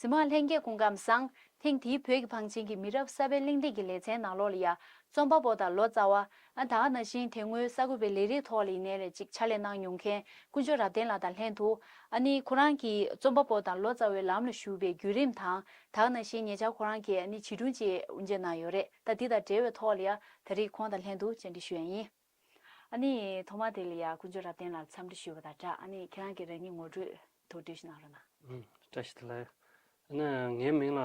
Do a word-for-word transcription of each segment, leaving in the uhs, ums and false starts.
གཟིགས་མང་ལྷན་རྒྱས་སྐུ་ཁམས་བཟང་། ཐེངས་འདིའི་བོད་ཀྱི་བང་ཆེན་གྱི་མི་རབས་གསར་པའི་གླེང་སྟེགས་ཀྱི་ལེ་ཚན་ནང་ལོགས་ལ་ཡ། རྩོམ་པ་པོ་དང་ལོ་ཙཱ་བ། ཨ་ད་ག་ནང་བཞིན་དེ་སྔོན་གསར་འགོད་པའི་ལས་རིགས་ཐོག་ལ་ཡིན་ནའི་ལས་ཅིག་ཕྱག་ལས་གནང་མྱོང་མཁན་དཀོན་མཆོག་རབ་བརྟན་ལགས་དང་ལྷན་དུ། ཨ་ནི་ཁོ་རང་གིས་རྩོམ་པ་པོ་དང་ལོ་ཙཱ་བའི་ལམ་ལ་ཞུགས་པའི་བརྒྱུད་རིམ་དང་། ད་ག་ནང་བཞིན་ཉེ་ཆར་ཁོ་རང་གིས་ཨ་ནི་བྱིས་སྒྲུང་ཅིག་དབུ་འབྱེད་གནང་ཡོད་རེད། ད་འདི་དང་འབྲེལ་བའི་ཐོག་ལ་ཡ་ད་རེས་ཁོང་དང་ལྷན་དུ་བཅར་འདྲི་ཞུ་ཡ་ཡིན། ཨ་ནི་ཐོག་མ་དེ་ལ་ཡ་དཀོན་མཆོག་རབ་བརྟན་ལགས་འཚམས་འདྲི་ཞུས་པ་དང་སྦྲགས། ཨ་ནི་ཁྱེད་རང་གིས་རང་ཉིད་ངོ་སྤྲོད་ཐུང་ཐུང་ཞིག་གནང་རོགས་གནང་། ཨུམ། བཀྲ་ཤིས་བདེ་ལེགས། ཨ་ནི་ངའི་མིང་ལ་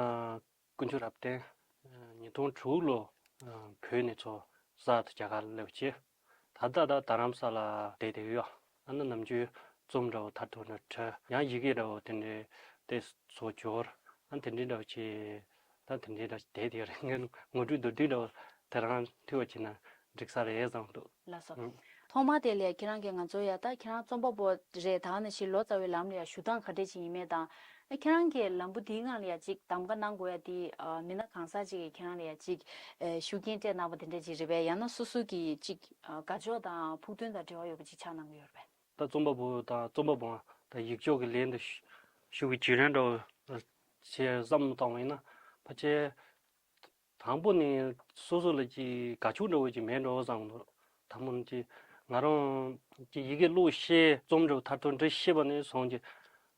དཀོན་མཆོག་རབ་བརྟན། ཉིས་སྟོང་དྲུག་ལོ་བོད་ནས་ཚུར་གསར་དུ་རྒྱ་གར་སླེབས་བྱས། ད་ལྟ་ད་རྡ་རམ་ས་ལ་བསྡད་བསྡད་ཡོད། ཨ་ནི་ནམ་རྒྱུན་རྩོམ་འདྲ་བོ་ཐར་ཐོར་ནས་འབྲི། ཡང་ཡི་གེ་འདྲ་བོ་དེ་འདྲའི་ཏོག་ཙམ་སྦྱོར། ཨ་དེ་འདྲའི་འདྲ་བོ་བྱས། ད་དེ་འདྲའི་འདྲ་བོ་བསྡད་བསྡད་ཡོད་རེད། ངས་ངོ་སྤྲོད་མདོར་བསྡུས་འདྲ་བོ་དེ་རང་ཐུགས་བ་བྱས་ན་འགྲིག་ས་རེད་བསམ་འདུག་ལགས་སོ། ཨུ། ཐོག་མ་དེ་ལ་ཁྱེད་རང་གིས་ང་ཚོ་ཡ་ད་ཁྱེད་རང་རྩོམ་པ་པོ་རེད། ད་ག་ནང་བཞིན་ལོ་ཙཱ་བའི་ལམ་ལ་ཡ་ཞུགས་སྟངས་ག་འདྲས་ཅིག་ཡིན་མིན་དང་། ཨ་ཁྱེད་རང་གི་ལམ་བུ་འདིའི་ནང་ལ་ཡ་ཅིག་གདམ་ག་གནང་དགོས་ཡ་དེ། ཨ་མི་སྣ་གང་ཟག་ཅིག་གིས་ཁྱེད་རང་ལ་ཡ་ཅིག་ཨ་ཤུགས་རྐྱེན་སྤྲད་གནང་བ་དེ་འདྲས་ཅིག་རེད་པས། ཡང་ན་སོ་སོ་གི་ཅིག་ཨ་དགའ་ཕྱོགས་དང་ཕུགས་འདུན་དང་འབྲེལ་བ་ཡོད་པ་ཅིག་ཆགས་གནང་གི་ཡོད་རེད་པས། ད་རྩོམ་པ་པོ་དང་རྩོམ་པ་པོ་དང་ཡིག་ཆོག་གི་ལས་འདི་ཞུ་ཞུ་བའི་བརྒྱུད་རིམ་འདྲ་བོ་ཞེས་བསམ་བློ་བཏང་བ་ཡིན་ན། ཕལ་ཆེར་དང་པོ་ནས་སོ་སོ་ལ་ཅིག་དགའ་ཕྱོགས་འདྲ་བོ་ཅིག་མེད་འགྲོ་བསམ་འདུག་དང་པོ་ནས་ཅིག་ང་རང་ཅིག་ཡི་གེ་ཀློག་ཤེས། རྩོམ་འདྲ་བོ་ཐར་ཐོར་འབྲི་ཤེས་པ་ནས་བཟུང་ཅིག་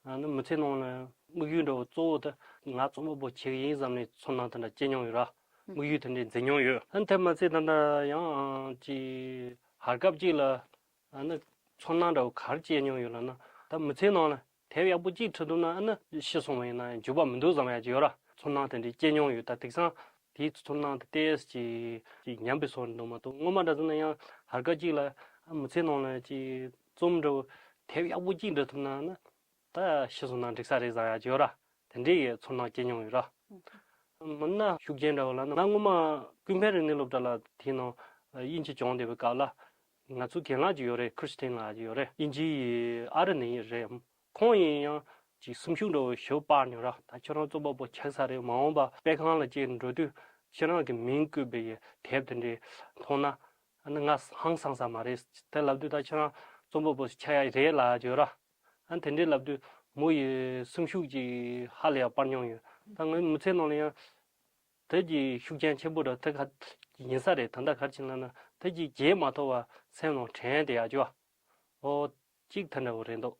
ཨ་ནི་མི་ཚེ་ནང་ལ་དམིགས་ཡུལ་འདྲ་བོ་གཙོ་བོ་དེ་ང་རྩོམ་པ་པོ་བྱེད་ཀྱི་ཡིན་བསམ་ནས་ཚོར་སྣང་དེ་འདྲ་སྐྱེ་མྱོང་ཡོད་ར། དམིགས་ཡུལ་དེ་འདྲ་འཛིན་མྱོང་ཡོད། ཨ་ནི་དེ་མ་ཚད་ད་ལྟ་ཡང་ཅིག་བར་སྐབས་ཅིག་ལ་ཨ་ནི་ཚོར་སྣང་འདྲ་བོ་ག་རེ་སྐྱེས་མྱོང་ཡོད་ལབ་ན། ད་མི་ཚེའི་ནང་ལ་དེབ་ཡག་པོ་གཅིག་བྲིས་ཐུབ་ན་ཨ་ནི་ཤི་སོང་བ་ཡིན་ན་འགྱོད་པ་མི་འདུག་བསམ་ཡག་ཅིག་ཡོད་ར། ཚོར་སྣང་དེ་འདྲ་སྐྱེས་མྱོང་ཡོད། ད་དེང་སང་དེའི་ཚོར་སྣང་དེ་ཏོག་ཙམ་ཅིག་ཅིག་ཉམས་པའི་བཟོ་འདུག་མ་གཏོགས། སྔོན་མ་འདྲ་བྱུང་ན་ཡང་བར་སྐབས་གཅིག་ལ་ཨ་མི་ཚེའི་ནང་ལ་ཅིག་རྩོམ་འདྲ་བོ་དེབ་ཡག་པོ་གཅིག་འབྲི་ཐུབ་ན་ཨ་ནི་ད་ཤི་སོང་ན་འགྲིག་ས་རེད་བསམ་ཡག་ཅིག་ཡོད་ར། དེ་འདྲའི་ཡི་ཚོར་སྣང་སྐྱེས་མྱོང་ཡོད་ར། མིན་ན་ཤུགས་རྐྱེན་འདྲ་བོ་ལབ་ན། ང་སྔོན་མ་ཀུན་ཕན་རིག་གནས་སློབ་གྲྭ་ལ་དེའི་ནང་དབྱིན་ཇི་སྦྱོང་བསྡད་པའི་སྐབས་ལ། ང་ཚོ་རྒན་ལགས་ཅིག་ཡོད་རེད། ཁྲིས་ཏིན་ལགས་ཅིག་ཡོད་རེད། དབྱིན་ཇི་ཡི་ཨ་རི་ནས་རེད། ཁོང་ཡིན་ཡང་ཅིག་སེམས་ཤུགས་འདྲ་བོ་ཞེ་པོ་སྤར་མྱོང་ར། ད་ཁྱོད་རང་རྩོམ་པ་པོ་ཆགས་ས་རེད། མ་འོངས་པ་དཔེ་ཁང་ལ་ཅིག་འགྲོ་དུས་ཁྱེད་རང་གི་མིང་བཀོད་པའི་དེབ་དེ་འདྲའི་མཐོང་ན་ཨ་ནི་ང་ཧང་སང་ས་མ་རེད། དེ་ལབ་དུས་ད་ཁྱེད་རང་རྩོམ་པ་པོ་ཆགས་ཡག་རེད་ལབ་ཡག་ཅིག་ཡོད་ར། ཨ་དེ་འདྲའི་ལབ་དུས་མོ་ཡི་སེམས་ཤུགས་ཀྱི་ཧ་ལས་ཡག་སྤར་མྱོང་ཡོད། ད་ངའི་མི་ཚེ་ནང་ལ་ཡང་དེ་གི་ཤུགས་རྐྱེན་ཆེན་པོ་འདྲ་དེ་ག་ཡིན་ས་རེད། ད་ལྟ་ག་རེ་བྱས་ན་ན་དེ་གི་བརྗེད་མ་ཐུབ་པ་སེམས་ནང་དྲན་བསྡད་ཡག་ཅིག་ཨོ་གཅིག་དེ་འདྲ་བོ་རེད་འདུག་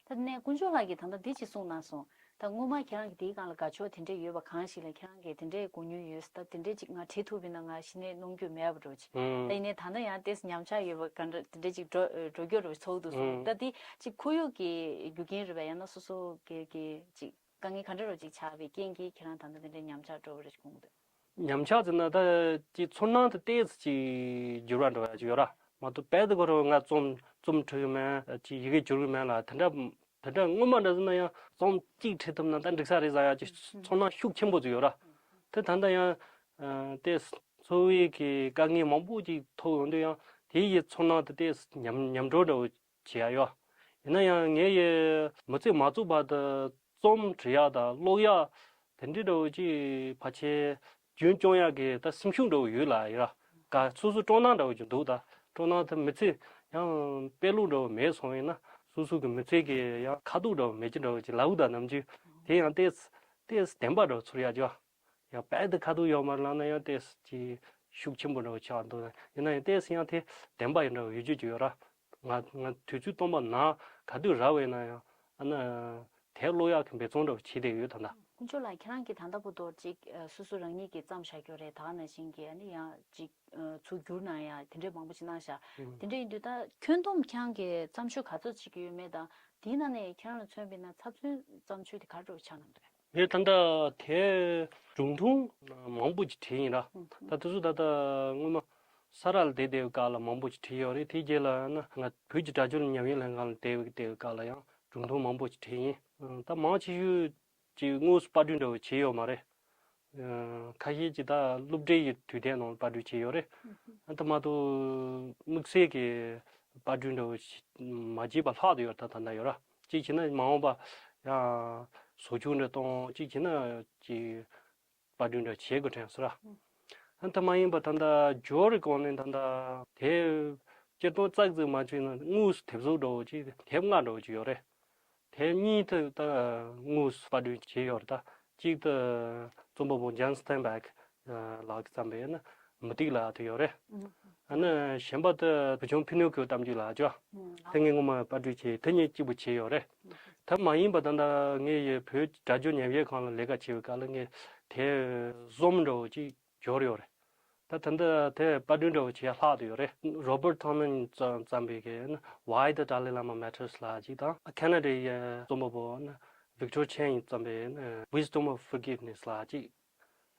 ད་ནས་དཀོན་མཆོག་ལགས་ཀྱིས་ད་ལྟ་འདི་ཅིག་གསུངས་གནང་སོང་། ད་སྔོན་མ་ཁྱེད་རང་གི་དེའི་སྒང་ལ་དགའ་ཕྱོགས་དེ་འདྲས་ཡོད་པ་གང་ཞིག་ལ་ཁྱེད་རང་གིས་དེ་འདྲས་གོ་མྱོང་ཡོད། ད་དེ་འདྲས་ཅིག་ང་བྲིས་ཐུབ་པ་ཡིན་ན་ང་གཞི་ནས་གནོང་རྒྱུ་མེད་པ་འདྲ་བོ་ཅིག་ཨང་། ད་ཡིན་ནའི་ད་ལྟ་ཡང་ཏོག་ཙམ་ཉམས་ཆག་ཡོད་པ་ག་འདྲ་དེ་འདྲས་ཅིག་འགྲོ་འགྲོ་རྒྱུ་འདྲ་བོ་ཚོར་འདུག་སོང་། ཨང་། ད་དེ་ཅིག་ཁོར་ཡུག་གི་རྒྱུ་རྐྱེན་རེད་པས། ཡང་ན་སོ་སོ་གི་གི་ཅིག་དཀའ་ངལ་ག་འདྲ་འདྲ་བོ་ཅིག་ཆགས་པའི་རྐྱེན་གྱིས་ཁྱེད་རང་ད་ལྟ་དེ་འདྲས་ཉམས་ཆག་འགྲོ་བ་རེད་ཅིག་མཐོང་གི་འདུག་ཉམས་ཆག་ཟེར་ན་ད་ཅིག་ཚོར་སྣང་དེ་ཏོག་ཙམ་ཅིག་འགྱུར་བ་འགྲོ་ཡག་ཅིག་ཡོད་ར། མ་གཏོགས་དཔེ་དེ་ཁོ་རང་ང་རྩོམ་རྩོམ་འབྲི་གི་མེད། ཅིག་ཡི་གེ་སྦྱོར་གི་མེད་ལ། དེ་འདྲ་དེ་འདྲ་སྔོན་མ་འདྲ་ཟེར་ན་ཡང་རྩོམ་གཅིག་བྲིས་ཐུབ་ན་ད་འགྲིག་ས་རེད་བསམ་ཡག་ཅིག་ཚོར་སྣང་ཤུགས་ཆེན་པོ་ཅིག་ཡོད་ར། དེ་ད་ལྟ་ཡང་ཨ་ཏོག་ཙམ་འཚོ་བའི་གི་དཀའ་ངལ་མང་པོ་ཅིག་ཐུག་ཡོང་དུས་ཡང་དེ་ཡི་ཚོར་སྣང་དེ་ཏོག་ཙམ་ཉམས་ཉམས་འགྲོ་འདྲ་བོ་བྱེད་ཡག་ཡོད། ཡིན་ན་ཡང་ངས་ཡི་མི་ཚེ་མ་བཙུགས་བར་དུ་རྩོམ་འབྲི་ཡག་དང་ཀློག་ཡག་དེ་འདྲའི་འདྲ་བོ་ཅིག་ཕལ་ཆེར་རྒྱུན་སྐྱོང་ཡག་གི་ད་སེམས་ཤུགས་འདྲ་བོ་ཡོད་ལ་ཡིན་ར། ག་སོ་སོ་སྤྲོ་སྣང་འདྲ་བོ་ཅིག་འདུག་ད་སྤྲོ་སྣང་དེ་མི་ཚེ་ཡང་དཔེ་ཀློག་འདྲ་བོ་མེད་སོང་ཡིན་ན་སོ་སོ་གི་མི་ཚེ་གི་ཡང་ཁ་ཐུག་འདྲ་བོ་མེད་ཀྱི་འདྲ་བོ་ཅིག་ལབ་དགོས་ད་ནམ་རྒྱུན་དེ་ཡང་ཏོག་ཙམ་ཏོག་ཙམ་བདེན་པ་འདྲ་བོ་ཚོར་ཡག་ཅིག་ཡོད། ཡང་དཔེ་དེ་ཁ་ཐུག་ཡོད་མ་རེད་ལབ་ན་ཡང་ཏོག་ཙམ་ཅིག་ཤུགས་ཆེན་པོ་འདྲ་བོ་ཆགས་འདུག་ཡིན་ན་ཡང་ཏོག་ཙམ་ཡང་དེ་བདེན་པ་ཡིན་འདྲ་བོ་ཡོད་རྒྱུ་ཅིག་ཡོད་ར། ང་ང་དུས་ཚོད་སྟོང་པ་ནང་ག་དུས་རག་པ་ཡིན་ན་ཡང་ཨ་ནི་དེབ་ཀློག་ཡག་གི་འབད་བརྩོན་འདྲ་བོ་བྱེད་བསྡད་ཡོད་ད་ལྟ། དཀོན་མཆོག་ལགས། ཁྱེད་རང་གིས་ད་ལྟ་བར་དུ་ཅིག་ཨ་སོ་སོ་རང་ཉིད་ཀྱིས་བརྩམས་བཞག་རྒྱུ་རེད། ད་ག་ནང་བཞིན་གྱི་ཨ་ནི་ཡང་ཅིག་ཨ་ཚུར་བསྒྱུར་གནང་ཡག་དེ་འདྲའི་མང་པོ་ཅིག་གནང་བཞག་ཨུམ། དེ་འདྲ་ཡིན་དུས་ད་ཁྱོན་བསྡོམས་ཁྱེད་རང་གི་བརྩམས་ཆོས་ག་ཚོད་ཅིག་ཡོད་མེད་དང་། དེའི་ནང་ནས་ཁྱེད་རང་ལ་མཚོན་པ་ཡིན་ན་ཚབ་མཚོན་བརྩམས་ཆོས་དེ་ག་རེ་འདྲ་བོ་ཆགས་གནང་འདུག་ངས་ད་ལྟ་དེབ་སྒྲུང་ཐུང་མང་པོ་ཅིག་བྲིས་ཡིན་ར། ཨུམ། ད་དེ་ཚོ་ད་ལྟ་སྔོན་མ་ས་ར་ལ་བསྡད་བསྡད་པའི་སྐབས་ལ་མང་པོ་ཅིག་བྲིས་ཡོད་རེད། དེའི་རྗེས་ལ་ཡང་ན་ང་བོད་ཀྱི་སྒྲ་སྦྱོར་ཉམས་ལེན་ལྷན་ཁང་ལ་བསྡད་པའི་བསྡད་པའི་སྐབས་ལ་ཡང་སྒྲུང་ཐུང་མང་པོ་ཅིག་བྲིས་ཡིན། ཨ་ད་མང་ཆེ་ཤོས་ཀྱི་དངོས་སུ་པར་སྐྲུན་འདྲ་བོ་བྱས་ཡོད་མ་རེད། ཨ་ཁ་ཤས་ཀྱིས་ད་སློབ་གྲྭའི་དུས་དེབ་ནང་ལ་པར་སྐྲུན་བྱས་ཡོད་རེད། ཨ་ད་མ་གཏོགས་དམིགས་བསལ་གྱི་པར་སྐྲུན་འདྲ་བོ་ཞིག་མ་བྱས་པ་ལྷག་ཏུ་ཡོད་རེད། ད་ད་ལྟ་ཡོད་ར། གཅིག་བྱས་ན་མ་འོངས་པ་ཡང་བཟོ་བཅོས་འདྲ་གཏོང་། གཅིག་བྱས་ན་ཅིག་པར་སྐྲུན་འདྲ་བྱེད་དགོས་དྲན་སོང་ར། ཨ་ད་མ་ཡིན་པ་ད་ལྟ་སྦྱོར་གྱི་སྒང་ནས་ད་ལྟ་དེབ་སྤྱིར་བཏང་ཙག་ཙིག་མ་བྱས་ན་དངོས་སུ་དེབ་གཟུགས་འདྲ་བོ་ཅིག་དེབ་ལྔ་འདྲ་བོ་ཅིག་ཡོད་རེད། དེབ་གཉིས་དེ་ད་དངོས་སུ་པར་སྐྲུན་བྱས་ཡོད་རེད། ད་ གཅིག་ཏུ་རྩོམ་པ་པོ་ཇན་སྟན་བྷེག་ལགས་ཀྱིས་བརྩམས་པའི་ནི་མུ་ཏིག་ལབ་དེ་ཡོད་རེད། ཨ་ནི་གཞན་པ་དེ་བུ་ཆུང་ཕི་ནོ་ཁིའོ་གཏམ་རྒྱུད་ལབ་ཅོ། དེ་ངས་ངོ་མ་པར་སྐྲུན་བྱས། དེ་གཉིས་གཅིག་པུ་བྱས་ཡོད་རེད། དེ་མ་ཡིན་པ་ད་ལྟ་ངས་ཡི་བོད་སྒྲ་སྦྱོར་ཉམས་ཞིབ་ཁང་ལ་ལས་ཀ་བྱེད་པའི་སྐབས་ལ་ངས་དེབ་གསུམ་འདྲ་བོ་ཅིག་འབྱོར་ཡོད་རེད། ད་ད་ལྟ་དེབ་པར་སྐྲུན་འདྲ་བོ་བྱས་ལྷག་ཏུ་ཡོད་རེད། Robert Thurman བརྩམས་པའི་གི་Why the Dalai Lama Matters ལབ་ཅིག་དང་ཁ་ན་ཌའི་རྩོམ་པ་པོ་ན་Victor Cheng བརྩམས་པའི་Wisdom of Forgiveness ལབ་ཅིག་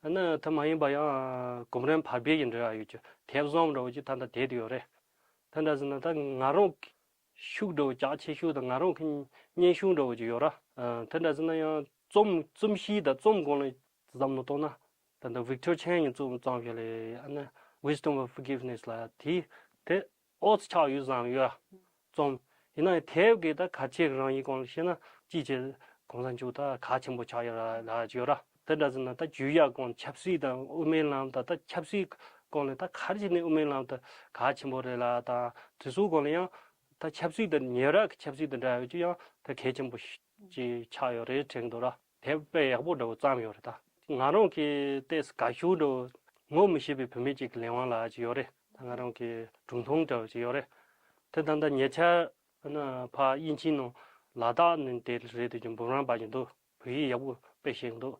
ཨ་ནི་དེ་མ་ཡིན་པ་ཡང་གོམ་རིམ་བར་སྦས་ཀྱི་འབྲེལ་བ་ཡོད་ཀྱི་དེབ་གསུམ་འདྲ་བོ་ཅིག་ད་ལྟ་བསྡད་དེ་ཡོད་རེད། དེ་འདྲ་ཟེར་ན་ད་ང་རང་གི་ཤུགས་འདྲ་བོ་རྒྱ་ཆེ་ཤོས་དང་ང་རང་གི་སྙན་ཤུགས་འདྲ་བོ་ཅིག་ཡོད་ར། ཨ་དེ་འདྲ་ཟེར་ན་ཡང་རྩོམ་རྩོམ་གཤིས་དང་རྩོམ་སྐོར་ལ་བསམ་བློ་གཏོང་ན། ད་ལྟ་Victor Cheng གྱིས་རྩོམ་བརྩམས་ཡོད་ལེ། ཨ་ནི་Wisdom of Forgiveness ལབ་དེ་དེ་ཨོ་ཙི་ཆགས་ཡོད་བསམ་ཡོད། རྩོམ་ཡིན་ན་ཡང་དེབ་ཀྱི་ད་གལ་ཆེ་གི་རང་ཡིན་སྐོར་ལ་བཤད་ན་ཅིའི་ཕྱིར་གོང་ས་མཆོག་ད་གལ་ཆེན་པོ་ཆགས་ཡོད་ར་ལབ་ཀྱི་ཡོད་ར། དེ་འདྲ་ཟེར་ན་ད་རྒྱུས་ཡག་སྐོར་ཆབ་སྲིད་དང་དབུ་མའི་ལམ་དང་ད་ཆབ་སྲིད་སྐོར་ལ་ད་ག་རེ་བྱས་ནས་དབུ་མའི་ལམ་ད་གལ་ཆེན་པོ་རེད་ལ་དང་དེ་ཚོའི་སྐོར་ལ་ཡང་ད་ཆབ་སྲིད་དང་ཉེ་རབས་ཀྱི་ཆབ་སྲིད་དང་འབྲེལ་ཡོད་ཀྱི་ཡང་ད་གལ་ཆེན་པོ་ཞིག་ཅིག་ཆགས་ཡོད་རེད་དྲན་གྱི་འདུག་ར། དེབ་དཔེ་ཡག་པོ་འདྲ་བོ་བརྩམས་ཡོད་རེད་ད། ང་རང་གི་ཏོག་ཙམ་དགའ་ཤོས་འདྲ་བོ་ངོ་མི་ཤེས་པའི་བུད་མེད་ཅིག་གི་ལས་དབང་ལབ་ཅིག་ཡོད་རེད། ད་ང་རང་གི་སྒྲུང་ཐུང་འདྲ་བོ་ཅིག་ཡོད་རེད། དེ་ད་ལྟ་ཉེ་ཆར་ཨ་ནི་ཕར་དབྱིན་ཇིའི་ནང་ལ་དྭགས་ནས་དེ་རེད་དུས་ཀྱི་འབུམ་རམས་པ་ཅིག་འདུག་བོད་ཡིག་ཡག་པོ་དཔེ་ཤེས་འདུག་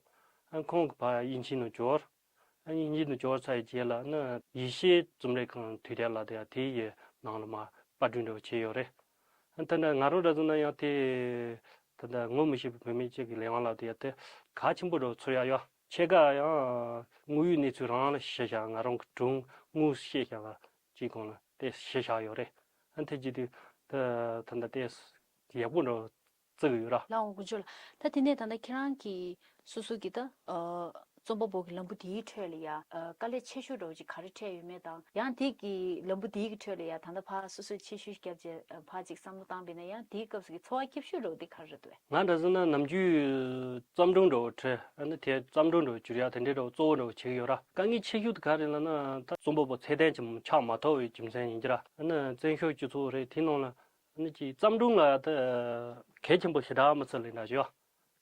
ཨ་ཁོང་གི་ཕར་དབྱིན་ཇིའི་ནང་འབྱོར། ཨ་དབྱིན་ཇིའི་ནང་འབྱོར་ཚར་བའི་རྗེས་ལ་ནི་ཡེ་ཤེས་རྩོམ་རིག་ཁང་དུས་དེབ་ལ་དེ་ཡང་དེ་ཡི་ནང་ལ་མར་པར་སྐྲུན་འདྲ་བོ་བྱས་ཡོད་རེད། ཨ་ད་ནི་ང་རང་འདྲ་བཟོ་ན་ཡང་དེ་ད་ལྟ་ངོ་མི་ཤེས་པའི་བུད་མེད་ཅིག་གི་ལས་དབང་ལ་དེ་ཡང་དེ་གལ་ཆེན་པོ་འདྲ་བོ་ཚོར་ཡ་ཡོད། ཕྱེད་ཀ་ཡང་དངོས་ཡོད་གནས་ཚུལ་རང་ལ་གཞི་བཞག་ང་རང་གི་སྒྲུང་དངོས་བཤད་བཞག་པ་ཅིག་སྒང་ལ་དེ་གཞི་བཞག་ཡོད་རེད། ཨ་དེ་བྱེད་དུས་ད་ད་ལྟ་དེ་ཡག་པོ་འདྲ་བོ་བརྩི་གི་ཡོད་ར། ལགས་འོང་དཀོན་མཆོག་ལགས། ད་དེ་ནས་ད་ལྟ་ཁྱེད་རང་གིས་སོ་སོ་གི་ད་ཨ་རྩོམ་པ་པོ་གི་ལམ་བུ་དེའི་ཁྲོད་ལ་ཡ་ཨ་དཀའ་ལས་ཆེ་ཤོས་འདྲ་བོ་ཅིག་ག་རེ་འཕྲད་ཡོད་མེད་དང་ཡང་དེ་གི་ལམ་བུ་དེའི་གི་ཁྲོད་ལ་ཡ་ད་ལྟ་ཕར་སོ་སོས་ཆེ་ཤོས་བརྒྱབ་བྱས་ཨ་ཕར་ཅིག་བསམ་བློ་བཏང་བས་ན་ཡང་དེའི་སྐབས་སུ་གི་ཚོར་བ་སྐྱིད་ཤོས་འདྲ་བོ་དེ་ག་རེ་རེད་འདུག་གས། ང་འདྲ་ཟེར་ན་ནམ་རྒྱུན་བརྩམས་སྒྲུང་འདྲ་བོ་བྲིས་ཨ་ནི་དེ་བརྩམས་སྒྲུང་འདྲ་བོ་བསྒྱུར་ཡ་དེ་འདྲའི་འདྲ་བོ་གཙོ་བོ་འདྲ་བོ་བྱེད་ཀྱི་ཡོད་ར། དཀའ་ངལ་ཆེ་ཤོས་དེ་ག་རེ་ལབ་ན་ད་རྩོམ་པ་པོ་ཚད་ལྡན་ཅིག་ཆགས་མ་ཐུབ་པའི་རྒྱུ་མཚན་ཡིན་གྱི་ར། ཨ་ནི་བཙན་བྱོལ་སྤྱི་ཚོགས་རེད་དེའི་ནང་ལ། ཨ་ནི་ཅིག་བརྩམས་སྒྲུང་ལ་ད་གལ་ཆེན་པོ་ཞེ་དྲག་མི་ཚོད་ལེ་འདྲ་ཞུ།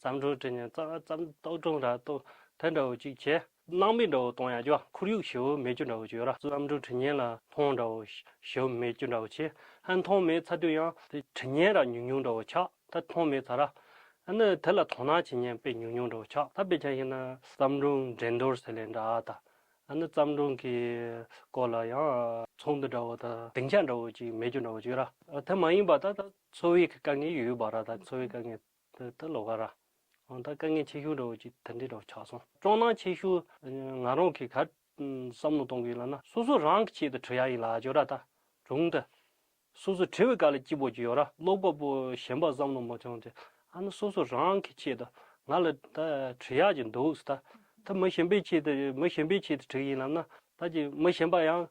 བརྩམས་སྒྲུང་བྲིས་ཉན་བརྩམས་བརྩམས་རྟོག་སྒྲུང་ར་རྟོག་དེ་འདྲ་བོ་ཅིག་བྱས། སྣང་མེད་འདྲ་བོ་གཏོང་ཡ་ཅོ་ཁོར་ཡུག་ཞེ་བོ་མེད་རྒྱུ་འདྲ་བོ་ཅིག་ཡོད་ར། བརྩམས་སྒྲུང་བྲིས་ཉན་ལ་མཐོང་འདྲ་བོ་ཞེ་བོ་མེད་རྒྱུ་འདྲ་བོ་བྱས། ཧན་མཐོང་མེད་ཚར་དུས་ཡང་དེ་བྲིས་ཉན་ར་ཉུང་ཉུང་འདྲ་བོ་ཆགས། ད་མཐོང་མེད་ཚར་ར། ཨ་ནི་དེ་ལ་དོ་སྣང་བྱེད་ཉན་དཔེ་ཉུང་ཉུང་འདྲ་བོ་ཆགས། ད་དཔེ་ཆ་ཡིན་ན་བརྩམས་སྒྲུང་འགྲན་བསྡུར་ཟེར་ལེ་འདྲ་ད། ཨ་ནི་བརྩམས་སྒྲུང་གི་སྐོར་ལ་ཡང་ཚོགས་འདུ་འདྲ་བོ་དང་སྡིངས་ཆ་འདྲ་བོ་ཅིག་མེད་རྒྱུ་འདྲ་བོ་ཅིག་ཡོད་ར། དེ་མ་ཡིན་པ་ད་ད་འཚོ་བའི་གི་དཀའ་ངལ་ཡོད་པ་ར། ད་འཚོ་བའི་དཀའ་ངལ་དེ་ད་ལོགས་ཀ་ར། འོ་ད་དཀའ་ངལ་ཆེ་ཤོས་འདྲ་བོ་ཅིག་དེ་འདྲའི་འདྲ་བོ་ཆགས་སོང་། སྤྲོ་སྣང་ཆེ་ཤོས་ང་རང་གི་ག་བསམ་བློ་གཏོང་གི་ཡོད་ལབ་ན་སོ་སོ་རང་གི་ཆེད་དུ་བྲི་ཡ་ཡིན་ལབ་ཅོ་ར། ད་སྒྲུང་དེ་སོ་སོ་བྲི་བའི་སྐབས་ལ་སྐྱིད་པོ་ཅིག་ཡོད་ར། ཀློག་པ་པོ་གཞན་པ་བསམ་བློ་མ་བྱུང་སྟེ་ཨ་ནི་སོ་སོ་རང་གི་ཆེད་དུ་ང་ལ་ད་བྲི་ཡག་ཅིག་འདུག་ད། ད་མི་གཞན་པའི་ཆེད་དུ་མི་གཞན་པའི་ཆེད་དུ་བྲིས་ཡིན་ལབ་ན་ད་ཅིག་མི་གཞན་པ་ཡང་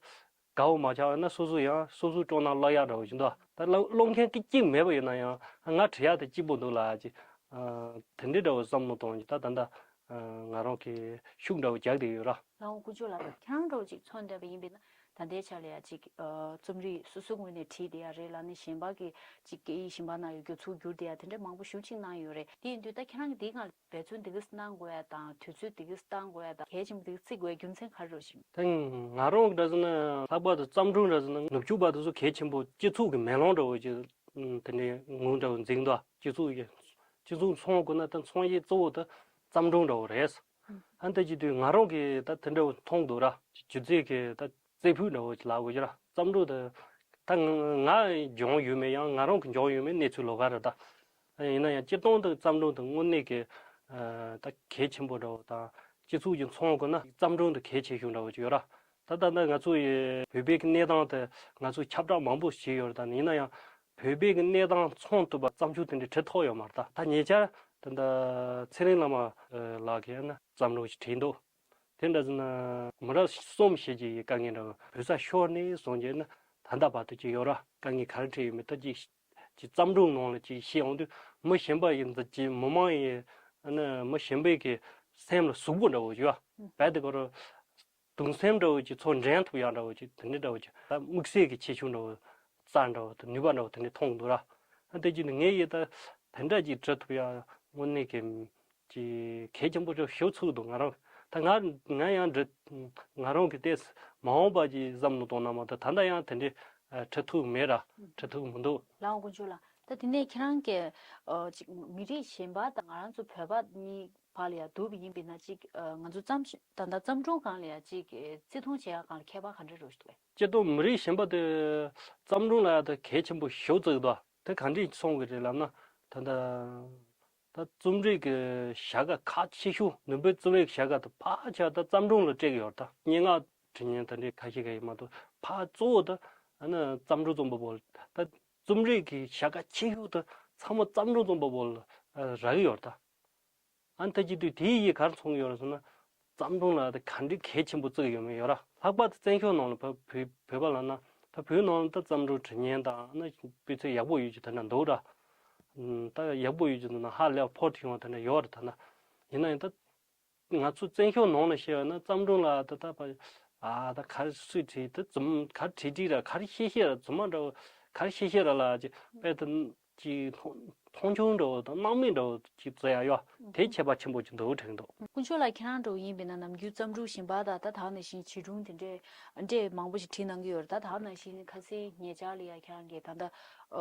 དགའ་བོ་མ་ཆགས་ན་སོ་སོ་ཡང་སོ་སོའི་སྤྲོ་སྣང་བརླག་ཡག་འདྲ་བོ་ཞིག་འདུག་ད་ཀློག་མཁན་གཅིག་མེད་པ་ཡིན་ན་ཡང་ང་བྲི་ཡག་དེ་སྐྱིད་པོ་འདུག་ལབ་ཅིག་དེ་འདྲའི་འདྲ་བོ་བསམ་བློ་གཏོང་ཅིག་ད་ད་ལྟ་ང་རང་གི་ཤུགས་འདྲ་བོ་རྒྱག་བསྡད་ཡོད་ར། ལགས་འོང་དཀོན་མཆོག་ལགས། ཁྱེད་རང་འདྲ་བོ་ཅིག་མཚོན་བསྡད་པ་ཡིན་པས་ན། ད་ལྟའི་ཆ་ལ་ཡ་ཅིག་ཨ་རྩོམ་རིག་སོ་སོའི་ངོས་ནས་བྲིས་བསྡད་ཡ་རེད་ལབ་ནས་གཞན་པ་གི་ཅིག་སྐད་ཡིག་གཞན་པ་ནང་ཡང་བསྒྱུར་ཚུལ་བསྒྱུར་བསྡད་ཡ་དེ་འདྲ་མང་པོ་ཞེ་པོ་ཅིག་གནང་ཡོད་རེད། དེ་ཡིན་དུས་ད་ཁྱེད་རང་གིས་དེའི་སྒང་ལ་འབད་བརྩོན་དེ་ག་ཙམ་གནང་དགོས་ཡ་དང་དུས་ཚོད་དེ་ག་ཙམ་གཏང་དགོས་ཡ་དང་གལ་ཆེན་པོ་དེ་ག་ཙམ་བརྩི་དགོས་ཡ་རྒྱུ་མཚན་ག་རེ་རེད་ཞུ། ད་ང་རང་གི་འདྲ་ཟེར་ན་ལྷག་པར་དུ་བརྩམས་སྒྲུང་འདྲ་ཟེར་ན་ནུབ་ཕྱོགས་པ་དེ་ཚོ་གལ་ཆེན་པོ་སྤྱི་ཚོགས་ཀྱི་མེ་ལོང་འདྲ་བོ་ཅིག་དེ་འདྲའི་ངོ་འདྲ་བོ་འཛིན་འདུག་སྤྱི་ཚོགས་ཀྱི་སྤྱི་ཚོགས་མཚོན་དགོས་ན་ད་མཚོན་བྱེད་གཙོ་བོ་དེ་བརྩམས་སྒྲུང་འདྲ་བོ་རེད། ཨ་འདི་བྱེད་དུས་ང་རང་གིས་ད་དེ་འདྲ་བོ་མཐོང་འདུག་ར། སྒྱུ་རྩལ་གྱི་ད་རྩེ་ཕུད་འདྲ་བོ་ཅིག་ལབ་དགོས་ཀྱི་ར། བརྩམས་སྒྲུང་དེ་ད་ང་ང་སྦྱོང་ཡོད་མེད་ཡང་ང་རང་གིས་སྦྱོང་ཡོད་མེད་གནས་ཚུལ་ལོགས་ཀ་རེད་ད། ཡིན་ན་ཡང་སྤྱིར་བཏང་དུ་བརྩམས་སྒྲུང་དེ་དངོས་གནས་ཀྱི་ད་གལ་ཆེན་པོ་འདྲ་བོ་དང་སྤྱི་ཚོགས་ཀྱི་མཚོན་དགོས་ན་བརྩམས་སྒྲུང་དེ་གལ་ཆེ་ཤོས་འདྲ་བོ་ཅིག་ཡོད་ར། ད་ད་ལྟ་ང་ཚོ་ཡི་བོད་པའི་གི་གནས་སྟངས་དེ་ང་ཚོས་ཁྱབ་བསྒྲགས་མང་པོ་བྱས་ཡོད་རེད། ད་ཡིན་ན་ཡང་བོད་པའི་གི་གནས་སྟངས་མཚོན་ཐུབ་པ་བརྩམས་ཆོས་དེ་འདྲ་བྲི་ཐུབ་ཡོད་མ་རེད། ད་ད་ཉེ་ཆར་ད་ད་ཚེ་རིང་བླ་མ་ལགས་ཀྱིས་ན་བརྩམས་སྒྲུང་ཞིག་བྲིས་འདུག་དེ་འདྲ་ཟེར་ན་མི་རབས་གསུམ་ཞེས་ཀྱི་དཀའ་ངལ་འདྲ་བོ་བོད་ས་ཤོར་ནས་བཟུང་རྗེས་ན་ད་ལྟ་བར་དུ་ཅིག་ཡོད་ར། དཀའ་ངལ་ག་རེ་འཕྲད་ཡོད་མེད་ད་ཅིག་ཅིག་བརྩམས་སྒྲུང་ནང་ལ་ཅིག་བཤད་འོང་དུས་མི་གཞན་པ་ཡི་འདི་ཅིག་མི་མང་ཡི་ཨ་ནི་མི་གཞན་པའི་གི་སེམས་ལ་ཟུག་པོ་འདྲ་བོ་ཡོད་ར། རྦད་དེ་ཁོ་རང་གདུང་སེམས་འདྲ་བོ་ཅིག་ཚུར་འདྲེན་ཐུབ་ཡག་འདྲ་བོ་ཅིག་དེ་འདྲ་འདྲ་བོ་ཅིག་ད་དམིགས་བསལ་གྱི་ཁྱད་ཆོས་འདྲ་བོ་རྩལ་འདྲ་བོ་དང་ནུས་པ་འདྲ་བོ་དེ་འདྲ་མཐོང་གི་འདུག་ར། ཨ་དེ་བྱས་ནས་ངས་ཡི་ད་དེ་འདྲ་ཅིག་བྲི་ཐུབ་ཡག་དངོས་གནས་ཀྱི་ ཅིག་གལ་ཆེན་པོ་ཞིག་ཞུ་ཚུགས་འདུག་ང་རང་ད་ང་ང་ཡང་འདྲི་ང་རང་གི་ལྟས་མ་འོངས་པ་ཅིག་བསམ་བློ་གཏོང་ན་མ་གཏོགས་ད་ལྟ་ཡང་དེ་འདྲའི་ཨ་འཁྲི་ཐུག་མེད་ར་འཁྲི་ཐུག་མི་འདུག་ལགས་དཀོན་མཆོག་ལགས། ད་དེ་ནས་ཁྱེད་རང་གིས་ཨ་ཅིག་མི་རིགས་གཞན་པ་དང་ང་རང་ཚོ་བོད་པ་གཉིས་བར་ལ་ཡང་བསྡུར་བ་ཡིན་པ་ན་ཅིག་ཨ་ང་ཚོ་བརྩམས་ད་ལྟ་བརྩམས་སྒྲུང་སྒང་ལ་ཡང་ཅིག་བརྩི་མཐོང་བྱེད་ཡག་སྒང་ལ་ཁྱད་པར་ག་འདྲ་རེད་འདུག་གས། སྤྱིར་བཏང་མི་རིགས་གཞན་པ་དེ་བརྩམས་སྒྲུང་ལ་ཡང་ད་གལ་ཆེན་པོ་ཞེ་པོ་བརྩི་གི་འདུག་དེ་ག་འདྲས་སོང་གི་རེད་ལབ་ན། ད་ལྟ་ད་རྩོམ་རིག་གི་བྱ་དགའ་ཁག་ཆེ་ཤོས་ནུབ་པའི་རྩོམ་རིག་བྱ་དགའ་དེ་ཕལ་ཆེར་ད་བརྩམས་སྒྲུང་ལ་སྤྲད་ཀྱི་ཡོད་རེད། ད་སྙན་ངག་འབྲི་མཁན་དེ་འདྲའི་ཁ་ཤས་ཀ་ཡིན་མ་གཏོགས་ཕར་གཙོ་བོ་ད་ཨ་ནི་བརྩམས་སྒྲུང་རྩོམ་པ་པོ་ད་རྩོམ་རིག་གི་བྱ་དགའ་ཆེ་ཤོས་དེ་ཚང་མ་བརྩམས་སྒྲུང་རྩོམ་པ་པོ་ལ་རག་གི་ཡོད་རེད་ད། ཨ་ནི་ད་ཅི་དུས་དེའི་ཡི་གར་མཚོན་གྱི་ཡོད་རེད་ཟེར་ན། བརྩམས་སྒྲུང་ལ་ད་ག་འདྲའི་གལ་ཆེན་པོ་བརྩི་གི་ཡོད་མེད་ཡོད་ར། ལྷག་པར་དུ་བཙན་བྱོལ་ནང་ལ་བོད་བོད་བོད་པ་ལབ་ན་ད་བོད་ནང་ལ་ད་བརྩམས་སྒྲུང་འབྲི་མཁན་དང་ཨ་ནི་སྤུས་ཚད་ཡག་པོ་ཡོད་ཀྱི་དེ་འདྲ་འདུག་ར། ཨུམ། ད་ཡག་པོ་ཡོད་ཀྱི་འདུག་ན་ཧ་ལས་པ་ཕོ་བྲང་བ་དེ་འདྲ་ཡོད་རེད་ད་ན། ཡིན་ན་ཡང་ད་ང་ཚོ་བཙན་བྱོལ་ནང་ལ་བཤད་ཡོད་ན་བརྩམས་སྒྲུང་ལ་ད་ད་པ་ཨ་ད་ག་རེ་སུས་བྲིས་ད་རྫུན་ག་རེ་བྲིས་བྲིས་ར་ག་རེ་བཤད་བཤད་ར་རྫུན་མ་འདྲ་བོ་ག་རེ་བཤད་བཤད་ར་ལ་ཅིག་དཔེ་ད། ཅིག་མཐོང་མཐོང་ཆུང་འདྲ་བོ་དང་སྣང་མེད་འདྲ་བོ་ཅིག་བརྩི་ཡ་ཡོད། དེ་ཁྱད་པར་ཆེན་པོ་ཅིག་འདུག་དྲན་འདུག་དཀོན་མཆོག་ལགས་ཁྱེད་རང་འདྲ་བོ་ཡིན་པས་ན་ནམ་རྒྱུན་བརྩམས་སྒྲུང་གཞན་པ་དང་ད་དེ་ནང་བཞིན་བྱིས་སྒྲུང་དེ་འདྲས་འདྲས་མང་པོ་ཞིག་བྲིས་གནང་གི་ཡོད་རེད། ད་དེ་ནང་བཞིན་ཁ་སང་ཉེ་ཆར་ལ་ཡ་ཁྱེད་རང་གིས་ད་ལྟ་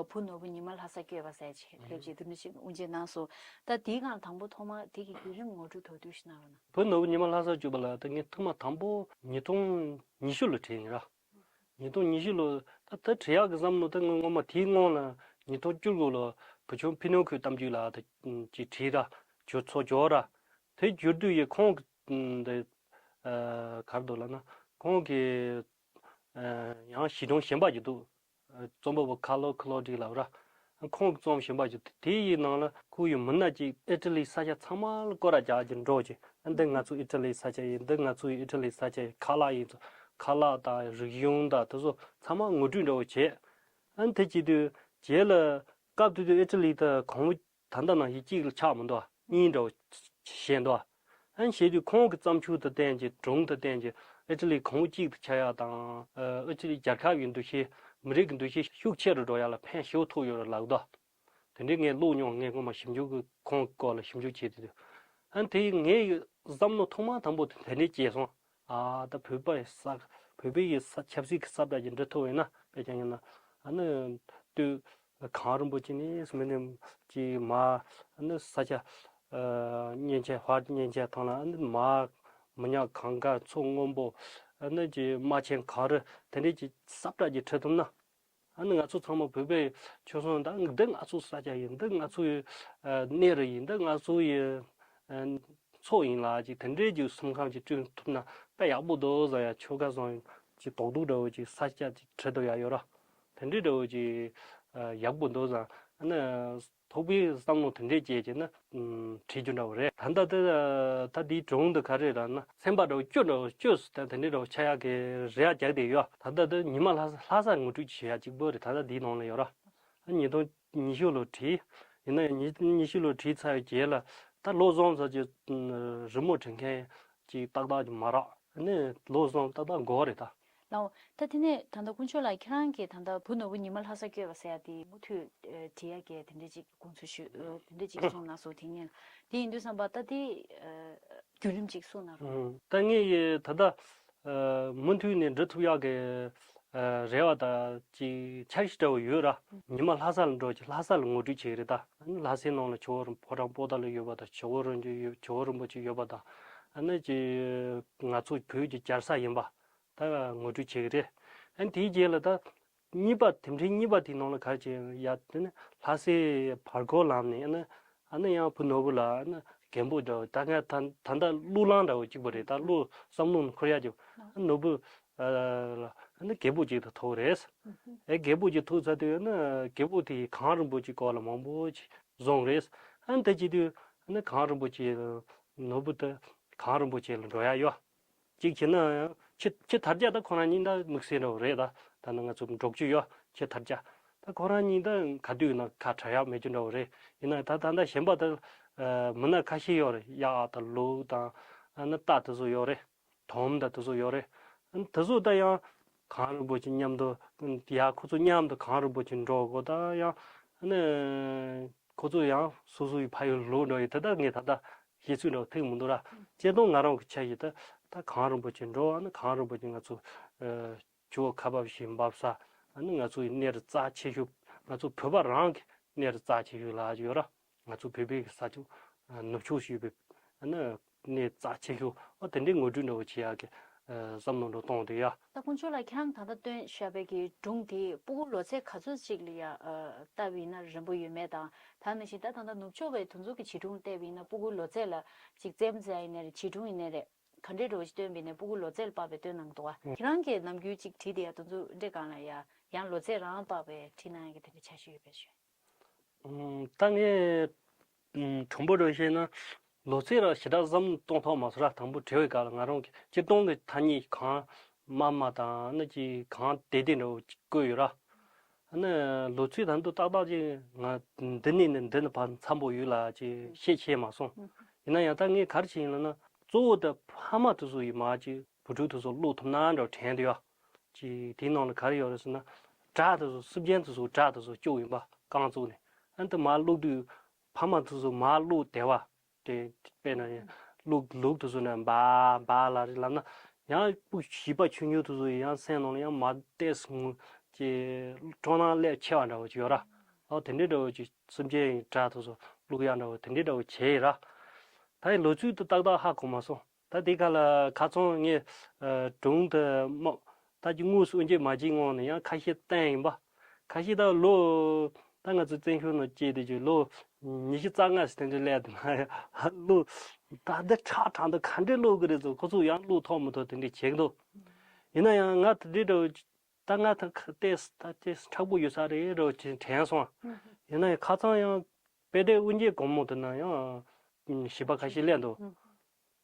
བུ་ནོར་བུ་ཉི་མ་ལྷ་སར་བསྐྱོད་པ་ཟེར་ཅིག་དེབ་ཅིག་དེ་འདྲ་ཞིག་དབུ་འབྱེད་གནང་སོང་། ད་དེའི་སྒང་དང་པོ་ཐོག་མ་དེ་གི་བརྒྱུད་རིམ་ངོ་སྤྲོད་མདོར་བསྡུས་ཤིག་གནང་རོགས་གནང་། བུ་ནོར་བུ་ཉི་མ་ལྷ་སར་བསྐྱོད་པ་ལ་ད་ངས་ཐོག་མ་དང་པོ་ཉིས་སྟོང་ཉི་ཤུ་ལ་བྲིས་ཡིན་ར། ཉིས་སྟོང་ཉི་ཤུ་ལོ་ད་ད་བྲིས་ཡག་གི་བསམ་བློ་ད་ངས་སྔོན་མ་དེའི་སྔོན་ལ་ཉིས་སྟོང་བཅུ་དགུ་ལོ་བུ་ཆུང་ཕི་ནོ་ཁོའི་གཏམ་རྒྱུད་ལ་ད་ཅིག་བྲིས་ར་ཇོ་ཚོ་ཇོ་ར། དེ་བརྒྱུད་དུས་ཡི་ཁོང་གི་འདི་གར་འདུག་ལབ་ན་ཁོང་གི་ཡང་བྱིས་སྒྲུང་གཞན་པ་ཅིག་འདུག་རྩོམ་པ་པོ་ཁ་ལོ་ཁ་ལོ་ཌི་ལབ་ར། ཁོང་གི་རྩོམ་གཞན་པ་ཅིག་དེ་ཡི་ནང་ལ་ཁོ་ཡི་མི་སྣ་ཅིག་ཨི་ཊ་ལི་ས་ཆ་ཚང་མ་ལ་སྐོར་ར་རྒྱག་གི་འགྲོ་ཅིག་འདི་ང་ཚོ་ཨི་ཊ་ལི་ས་ཆ་ཡིན། འདི་ང་ཚོ་ཡི་ཨི་ཊ་ལི་ས་ཆ་ཡི་ཁ་ལག་ཡིན་ཚོ་ཁ་ལག་དང་རིག་གཞུང་དང་དེ་ཚོ་ཚང་མ་ངོ་སྤྲོད་འདྲ་བོ་བྱས། ཨ་ནི་དེ་བྱེད་དུས་རྗེས་ལ་སྐབས་དེ་དུས་ཨི་ཊ་ལི་ད་གོང་བུ་ད་ལྟ་ནང་བཞིན་གཅིག་ལ་ཆགས་མི་འདུག་གཉིས་འདྲ་བོ་བཤད་འདུག་ཨ་ནི་བྱེད་དུས་ཁོང་གི་བརྩམས་ཆོས་དང་བསྟན་གྱི་སྒྲུང་དང་བསྟན་གྱི་ཨི་ཊ་ལི་གོང་བུ་གཅིག་ཏུ་ཆགས་ཡག་དང་ཨི་ཊ་ལི་རྒྱལ་ཁབ་ཀྱི་འདུ་ཤེས་མི་རིགས་ཀྱི་འདུ་ཤེས་ཤུགས་ཆེ་རུ་འགྲོ་ཡག་ལ་ཕན་ཞེ་པོ་ཐོགས་ཡོད་རེད་ལབ་འདུག་དེ་འདྲའི་ངས་ཀློག་མྱོང་། ངས་སྔོན་མ་ཞིབ་འཇུག་གི་ཁོང་གི་སྐོར་ལ་ཞིབ་འཇུག་བྱས་དུས། ཨ་ནི་དེ་ངའི་བསམ་བློ་ཐོག་མ་དང་པོ་དེ་འདྲ་སྐྱེས་སོང་། ཨ་ད་བོད་པ་ཡི་ས་བོད་པའི་ཡི་ས་ཆབ་སྲིད་ཀྱི་ས་བཀྲ་ཅིག་འབྲི་ཐུབ་ཡིན་ན་དཔེ་ཀྱང་ཡིན་ན་ཨ་ནི་སྟོད་གངས་རིན་པོ་ཆེ་ནས་མི་ནི་ཅིག་མ་ཨ་ནི་ས་ཆ་ཨ་མཉེན་ཆས་ཧྭ་མཉེན་ཆས་ཐང་ལ་ཨ་ནི་མ་མི་ཉག་གངས་དཀར་མཚོ་སྔོན་པོ་ཨ་ནི་ཅིག་རྨ་ཆེན་གངས་རི་དེ་འདྲའི་ཅིག་ས་བཀྲ་ཅིག་འབྲི་ཐུབ་ན། ཨ་ནི་ང་ཚོ་ཚང་མ་བོད་པའི་ཆོལ་གསུམ་ད་འདི་ང་ཚོའི་ས་ཆ་ཡིན། འདི་ང་ཚོའི་ཨ་གནས་རི་ཡིན། འདི་ང་ཚོའི་ཨ་མཚོ་ཡིན་ལ་ཅིག་དེ་འདྲའི་ཅིག་སེམས་ཁམས་ཅིག་བསྐྲུན་ཐུབ་ན་དཔེ་ཡག་པོ་འདུག་བསམ་ཡ། ཆོལ་ཁ་གསུམ་ཅིག་རྡོག་རྡོག་འདྲ་བོ་ཅིག་ས་ཆ་ཅིག་བྲི་ཐུབ་ཡ་ཡོད་ར། དེ་འདྲའི་འདྲ་བོ་ཅིག་ཨ་ཡག་པོ་འདུག་བསམ། ཨ་ནི་ཐོག་པའི་བསམ་བློ་དེ་འདྲས་སྐྱེས་བྱས་ན་ཨུམ་བྲིས་རྒྱུ་འདྲ་བོ་རེད། ད་ལྟ་དེ་ད་འདིའི་སྒྲུང་འདི་ག་རེ་རེད་ལབ་ན་སེམས་པ་འདྲ་བོ་སྐྱོ་འདྲ་བོ་སྐྱོ་ཟེར་ད་དེ་འདྲས་འདྲ་བོ་ཆགས་ཡག་གི་རེ་བ་རྒྱག་བསྡད་ཡོད། ད་ལྟ་དེ་ཉི་མ་ལྷ་ས་ལྷ་སར་ངོ་སྤྲོད་བྱེད་ཡག་གཅིག་པོ་རེད། ད་ལྟ་འདིའི་ནང་ལ་ཡོད་ར། ཉིས་སྟོང་ཉི་ཤུ་ལོ་བྲིས། ཡིན་ན་ཡང་ཉི་ཉི་ཤུ་ལོ་བྲིས་ཚར་བའི་རྗེས་ལ་ད་ལོ་གསུམ་ཙམ་གྱི་རི་མོ་འབྲི་མཁན་གྱི་ཏག་ཏག་ཅིག་མ་རག་ནས་ལོ་གསུམ་ཏག་ཏག་འགོར་རེད་ད། ལའོ། ད་དེ་ནས་ད་ལྟ་དཀོན་མཆོག་ལགས་ཁྱེད་རང་གིས་ད་ལྟ་བུ་ནོར་བུ་ཉི་མ་ལྷ་སར་བསྐྱོད་པ་ཟེར་ཡ་དེ་མུ་མཐུད་ཨ་བྲིས་ཡ་གི་དེ་འདྲ་ཅིག་དགོངས་ཚུལ་ཞུ་ཨ་དེ་འདྲ་ཅིག་གསུངས་གནང་སོང་། དེ་ཉིན་དེ་ཡིན་དུས་ཙམ་པ་ད་དེ་ཨ་བརྒྱུད་རིམ་ཅིག་གསུངས་གནང་རོགས། ཨང་། ད་ངས་ཡི་ད་ལྟ་ཨ་མུ་མཐུད་ནས་འབྲི་ཐུབ་ཡག་གི་ཨ་རེ་བ་དང་ཅིག་འཆར་གཞི་འདྲ་བོ་ཡོད་ར། ཉི་མ་ལྷ་ས་ལ་འགྲོ་ཅིག་ལྷ་ས་ལ་ངོ་སྤྲོད་བྱེད་ཀྱི་རེད་ད། ལྷ་སའི་ནང་ལ་ཇོ་བོ་རིན་ཕོ་བྲང་པོ་ཏཱ་ལ་ཡོད་པ་དང་ཇོ་བོ་རིན་པོ་ཆེ་ཡོད་ཇོ་བོ་རིན་པོ་ཆེ་ཡོད་པ་དང་། ཨ་ནི་ཅིག་ང་ཚོ་བོད་ཀྱི་རྒྱལ་ས་ཡིན་པ་ད་ངོ་སྤྲོད་བྱེད་ཀྱི་རེད། ཨ་ནི་དེའི་རྗེས་ལ་ད་གཉིས་པ་དེབ་ཕྲེང་གཉིས་པ་དེའི་ནང་ལ་ག་རེ་བྱེད་ཡ་དེ་ནི་ལྷ་སའི་བར་སྐོར་ལམ་ནས་ཨ་ནི་ཨ་ནི་ཡང་བུ་ནོར་བུ་ལ་ཨ་ནི་རྒན་པོ་འདྲ་བོ་ད་ང་ད་ད་ལྟ་གླུ་བླངས་འདྲ་བོ་གཅིག་པ་རེད། ད་གླུ་བསམ་བློ་ནང་འཁོར་ཡ་གཅིག་ཨ་ནི་ནོར་བུ་ཨ་ནི་རྒད་པོ་གཅིག་ཏུ་ཐུག་རེད། ཨེ་རྒད་པོ་གཅིག་ཐུག་ཚར་དུས་ཨ་ནི་རྒད་པོ་དེས་གངས་རིན་པོ་ཆེའི་སྐོར་ལ་མང་པོ་ཅིག་བཟུང་རེད། ཨ་ནི་དེ་བྱེད་དུས་ཨ་ནི་གངས་རིན་པོ་ཆེ་ནོར་བུ་དེ་གངས་རིན་པོ་ཆེ་ལ་འགྲོ་ཡ་ཡོད། གཅིག་བྱས་ན་ཡང་ཁྱི་ཁྱི་དར་རྒྱས་ད་ཁོ་རང་གཉིས་ད་དམིགས་བསལ་འདྲ་བོ་རེད། ད་ད་ནི་ང་ཚོ་འབྲོག་ཅུ་ཡོད་ཁྱི་དར་རྒྱས་ད་ཁོ་རང་གཉིས་ད་ག་དུས་ཡིན་ན་ཁ་བྲལ་ཡག་མེད་རྒྱུ་འདྲ་བོ་རེད། ཡིན་ན་ད་ད་ད་གཞན་པ་ད་མི་སྣ་ཁ་ཤས་ཡོད་རེད། གཡག་དང་ལུག་དང་ཨ་ནི་རྟ་དེ་ཚོ་ཡོད་རེད། དོམ་དང་དེ་ཚོ་ཡོད་རེད། ཨ་ནི་དེ་ཚོ་ད་ཡང་གངས་རིན་པོ་ཆེ་མཉམ་དུ་ཡ་ཁོ་ཚོ་མཉམ་དུ་གངས་རིན་པོ་ཆེ་འགྲོ་དགོས། ད་ཡང་ཨ་ནི་ཁོ་ཚོ་ཡང་སོ་སོ་ཡི་ཕ་ཡུལ་ལོག་འགྲོ་ཡི་དེ་ད་ངས་ད་ད་ བཤད་ཚུལ་འདྲ་བོ་ཐེག་མི་འདུག་ར། སྤྱིར་བཏང་ང་རང་གི་ཆ་ཞིག་ད་ད་གངས་རིན་པོ་ཆེ་འགྲོ་བ་ནི་གངས་རིན་པོ་ཆེ་ང་ཚོ་ཨ་ཇོ་བོ་ཁ་འབབ་བཞིན་འབབ་ས། ཨ་ནི་ང་ཚོ་ཡི་གནས་རི་རྩ་ཆེ་ཤོས། ང་ཚོ་བོད་པ་རང་གི་གནས་རི་རྩ་ཆེ་ཤོས་ལ་ཡོད་ར། ང་ཚོ་བོད་པའི་གི་ས་ཆ་ནུབ་ཕྱོགས་ཞུས་པའི་ཨ་ནི་གནས་རྩ་ཆེ་ཤོས། ཨ་དེ་འདྲའི་ངོ་སྤྲོད་འདྲ་བོ་བྱེད་ཡག་གི་ཨ་བསམ་བློ་འདྲ་བོ་གཏོང་དེ་ཡ། ད་དཀོན་མཆོག་ལགས་ཁྱེད་རང་ད་ལྟ་སྟོན་བཞག་པའི་གི་སྒྲུང་དེ་སྤུ་གུ་ལོ་ཚད་ག་ཚོད་ཅིག་ལ་ཡ་ཨ་བལྟས་པ་ཡིན་ན་རན་པོ་ཡོད་མེད་དང་། ད་ནང་བཞིན་ད་ད་ལྟ་ནུབ་ཕྱོགས་པའི་དེ་ཚོ་གི་བྱིས་སྒྲུང་བལྟས་པ་ཡིན་ན་སྤུ་གུ་ལོ་ཚད་ལ་ཅིག་རྩེད་མོ་རྩེ་ཡ་ཡིན་ནའི་རེད། བྱིས་སྒྲུང་ཡིན་ནའི་རེད། ག་འདྲའི་འདྲ་བོ་ཞིག་སྟོན་པ་ཡིན་ནའི་སྤུ་གུ་ལོ་ཚད་ལ་དཔག་པའི་སྟོན་གནང་གི་འདུག་བ། ཁྱེད་རང་གིས་ནམ་རྒྱུན་ཅིག་བྲིས་དེ་ཡ་དེ་ཚོ་འདྲ་གང་ལ་ཡ་ཡང་ལོ་ཚད་རང་དཔག་པའི་བྲིས་གནང་ཡ་གི་དེ་འདྲ་འཆར་གཞི་ཡོད་པས་ཞུ། ཨུམ། ད་ངས་ཨུམ་དྲང་པོ་འདྲ་བཤད་ན་ལོ་ཚད་ར་ཞེ་དྲག་བསམ་གཏོང་ཐུབ་མ་སོང་ར། དང་པོ་བྲིས་པའི་སྐབས་ལ་ང་རང་གི་སྤྱིར་བཏང་གི་ཐ་སྙད་གང་དམའ་དམའ་དང་ནི་ཅིག་གང་བདེ་བདེ་འདྲ་བོ་ཅིག་བཀོད་ཡོད་ར། ཨ་ནི་ལོ་ཚད་ད་དུང་ཏག་ཏག་ཅིག་ང་འདི་ནས་ནི་འདི་ནི་བར་འཚམ་པོ་ཡོད་ལ་ཅིག་ཤེས་ཤེས་མ་སོང་། ཡིན་ན་ཡང་ད་ངས་ག་རེ་བྱས་ཡིན་ལབ་ན་གཙོ་བོ་ད་ཕ་མ་དེ་ཚོ་ཡི་མ་ཅིག་བུ་ཕྲུག་དེ་ཚོ་ཀློག་ཐུབ་ན་འདྲ་བོ་དྲན་འདུག་ཡ། ཅིག་དེའི་ནང་ལ་ག་རེ་ཡོད་རེད་ཟེར་ན། སྒྲ་དེ་ཚོ་སེམས་ཅན་དེ་ཚོ་སྒྲ་དེ་ཚོ་སྐྱོ་ཡིན་པ་རྐང་བཙུགས་ནས། ཨ་ནི་དེ་མར་ཀློག་དུས་ཕ་མ་དེ་ཚོ་མར་ཀློག་བདེ་བ། དེ་དཔེར་ན་ལུག་ལུག་དེ་ཚོ་ནས་འབའ་འབའ་ལ་རེད་ལབ་ན། ཡང་སྤུ་བྱིས་པ་ཆུང་ཆུང་དེ་ཚོ་ཡང་སེམས་ནང་ལ་ཡང་མ་བལྟས་སོང་ཅེས་སྤྲོ་སྣང་སླེབས་ཆེ་བ་འདྲ་བོ་ཅིག་ཡོད་ར། ཨོ་དེ་འདྲའི་འདྲ་བོ་ཅིག་སེམས་ཅན་ཡི་སྒྲ་དེ་ཚོ་ཀློག་ཡག་འདྲ་བོ་དེ་འདྲའི་འདྲ་བོ་བྱས་ཡིན་ར། ད་ཡི་ལོ་ཚོད་དུ་ཏག་ཏག་ཧ་གོ་མ་སོང་། ད་དེ་ག་ལ་ཁ་ཚང་ངས་ཨ་སྒྲུང་དུ་མ་ད་ཀྱི་དངོས་སུ་དབུ་འབྱེད་མ་བྱས་སྔོན་ནས་ཡང་ཁ་ཤས་བསྟན་ཡིན་པ། ཁ་ཤས་ད་ལོ་ད་ང་ཚོ་བཙན་བྱོལ་ནང་སྐྱེས་དུས་ཀྱི་ལོ་ཉི་ཤུ་རྩ་ལྔ་ཞིག་དེ་འདྲ་སླེབས་དུས་ན་ལོ་ད་འདི་ཁྲག་ཁྲག་འདི་ག་འདྲའི་ཀློག་གི་རེད་ཟེར། ཁོ་ཚོ་ཡང་ཀློག་ཐུབ་མི་ཐུབ་དེ་འདྲ་བྱེད་ཀྱི་འདུག་ཡིན་ན་ཡང་ང་དེ་འདྲའི་འདྲ་བོ་ད་ང་ད་ཁ་ཏོག་ཙམ་ད་ཏོག་ཙམ་མཁྲེགས་པོ་ཡོད་ས་རེད་འདྲ་བོ་ཅིག་དྲན་སོང་། ཡིན་ན་ཡང་ཁ་ཚང་ཡང་དཔེ་དེབ་དབུ་འབྱེད་གོང་མོ་དེ་ན་ཡང་བྱིས་པ་ཁ་ཤས་སླེབས་འདུག་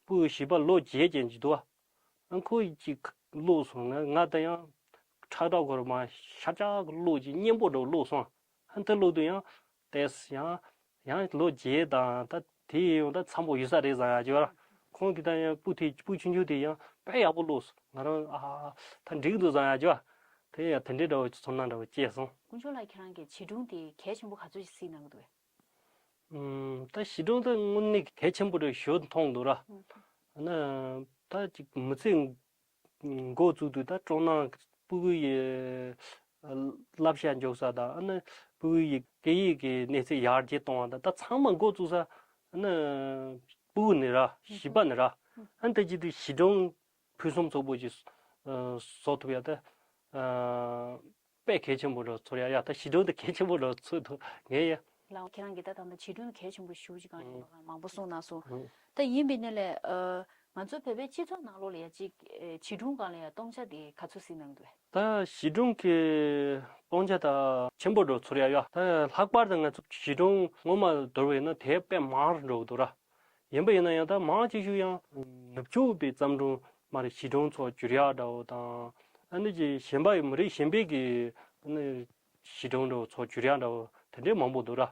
སྤུ་གུ་བྱིས་པ་ལོ་བརྒྱད་ཅན་ཅིག་འདུག་ཨ་ཁོ་ཡིས་ཅིག་ཀློག་སོང་། ང་ང་ད་ཡང་ཁྲག་ཁྲག་གོར་མ་ཤར་ལྕག་གི་ཀློག་ཅིག་སྙན་པོ་འདྲ་བོ་ཀློག་སོང་། ཨ་འདི་ཀློག་དུས་ཡང་ཏོག་ཙམ་ཡང་ཡང་ལོ་བརྒྱད་དང་ད་དེ་ཡང་ད་འཚམ་པོ་ཡོད་ས་རེད་བསམ་ཡག་ཅིག་ཡོད་ར། ཁོང་གིས་ད་ཡང་སྤུ་དེ་སྤུ་ཆུང་ཆུང་དེ་ཡང་དཔེ་ཡག་པོ་ཀློག་སོང་། ང་རང་ཨ་ད་འགྲིག་འདུག་བསམ་ཡག་ཅིག་ཡོད་ར། དེ་ཡང་དེ་འདྲའི་འདྲ་བོ་ཚོར་སྣང་འདྲ་བོ་སྐྱེས་སོང་། དཀོན་མཆོག་ལགས་ཁྱེད་རང་གིས་བྱིས་སྒྲུང་དེ་གལ་ཆེན་པོ་ག་ཚོད་ཅིག་བརྩིས་གནང་གི་འདུག་གས། ཨུམ། ད་བྱིས་སྒྲུང་དེ་དངོས་གནས་གལ་ཆེན་པོ་རེད་ཞུ་མཐོང་འདུག་ར། ཨ་ནི་ད་ཅིག་མི་ཚེ་འགོ་བཙུགས་དུས་ད་སྤྲོ་སྣང་སྤུ་གུ་ཡི་བསླབ་བྱ་འཇོག་ས་དང་ཨ་ནི་སྤུ་གུ་ཡི་སྐད་ཡིག་གི་གནས་ཚད་ཡར་རྒྱས་གཏོང་བ་དང་ད་ཚང་མ་འགོ་བཙུགས་ས་ཨ་ནི་སྤུ་གུ་ནས་ར་བྱིས་པ་ནས་ར། ཨ་ནི་ད་ཅིག་དུས་བྱིས་སྒྲུང་ཕུན་སུམ་ཚོགས་པོ་ཅིག་བཟོ་ཐུབ་ཡ་ད། དཔེ་གལ་ཆེན་པོ་འདྲ་ཚོར་ཡ། ཡ་ད་བྱིས་སྒྲུང་དེ་གལ་ཆེན་པོ་འདྲ་ཚོར་འདུག་ངས་ཡ། ལགས་ཁྱེད་རང་གིས་ད་ད་ལྟ་བྱིས་སྒྲུང་གལ་ཆེན་པོ་ཞེ་པོ་ཅིག་གང་ཡིན་པ་གང་མང་པོ་གསུངས་གནང་སོང་། ད་ཡིན་པའི་ནི་ལས་ང་ཚོ་བོད་པའི་སྤྱི་ཚོགས་ནང་ལོགས་ལ་ཡ་ཅིག་བྱིས་སྒྲུང་སྒང་ལ་ཡ་སྟོང་ཆ་དེ་ག་ཚོད་ཟིན་གནང་འདུག་ད་བྱིས་སྒྲུང་གི་སྟོང་ཆ་ད་ཆེན་པོ་འདྲ་ཚོར་ཡ། ཡ་ད་ལྷག་པར་དུ་ང་ཚོ་བྱིས་སྒྲུང་སྔོན་མ་བསྡུར་བ་ཡིན་ན་དེ་དཔེ་མང་རུ་འགྲོ་གི་འདུག་ར། ཡིན་པ་ཡིན་ན་ཡང་ད་མང་ཆེ་ཤོས་ཡང་ནུབ་ཕྱོགས་པའི་བརྩམས་སྒྲུང་མ་རེད། བྱིས་སྒྲུང་ཚོ་བསྒྱུར་ཡག་འདྲ་བོ་དང་། ཨ་ནི་ཅིག་གཞན་པ་ཡི་མི་རིགས་གཞན་པའི་གི་ཨ་ནི་བྱིས་སྒྲུང་འདྲ་བོ་ཚོ་བསྒྱུར་ཡག་འདྲ་བོ་དེ་འདྲའི་མང་པོ་འདུག་ར།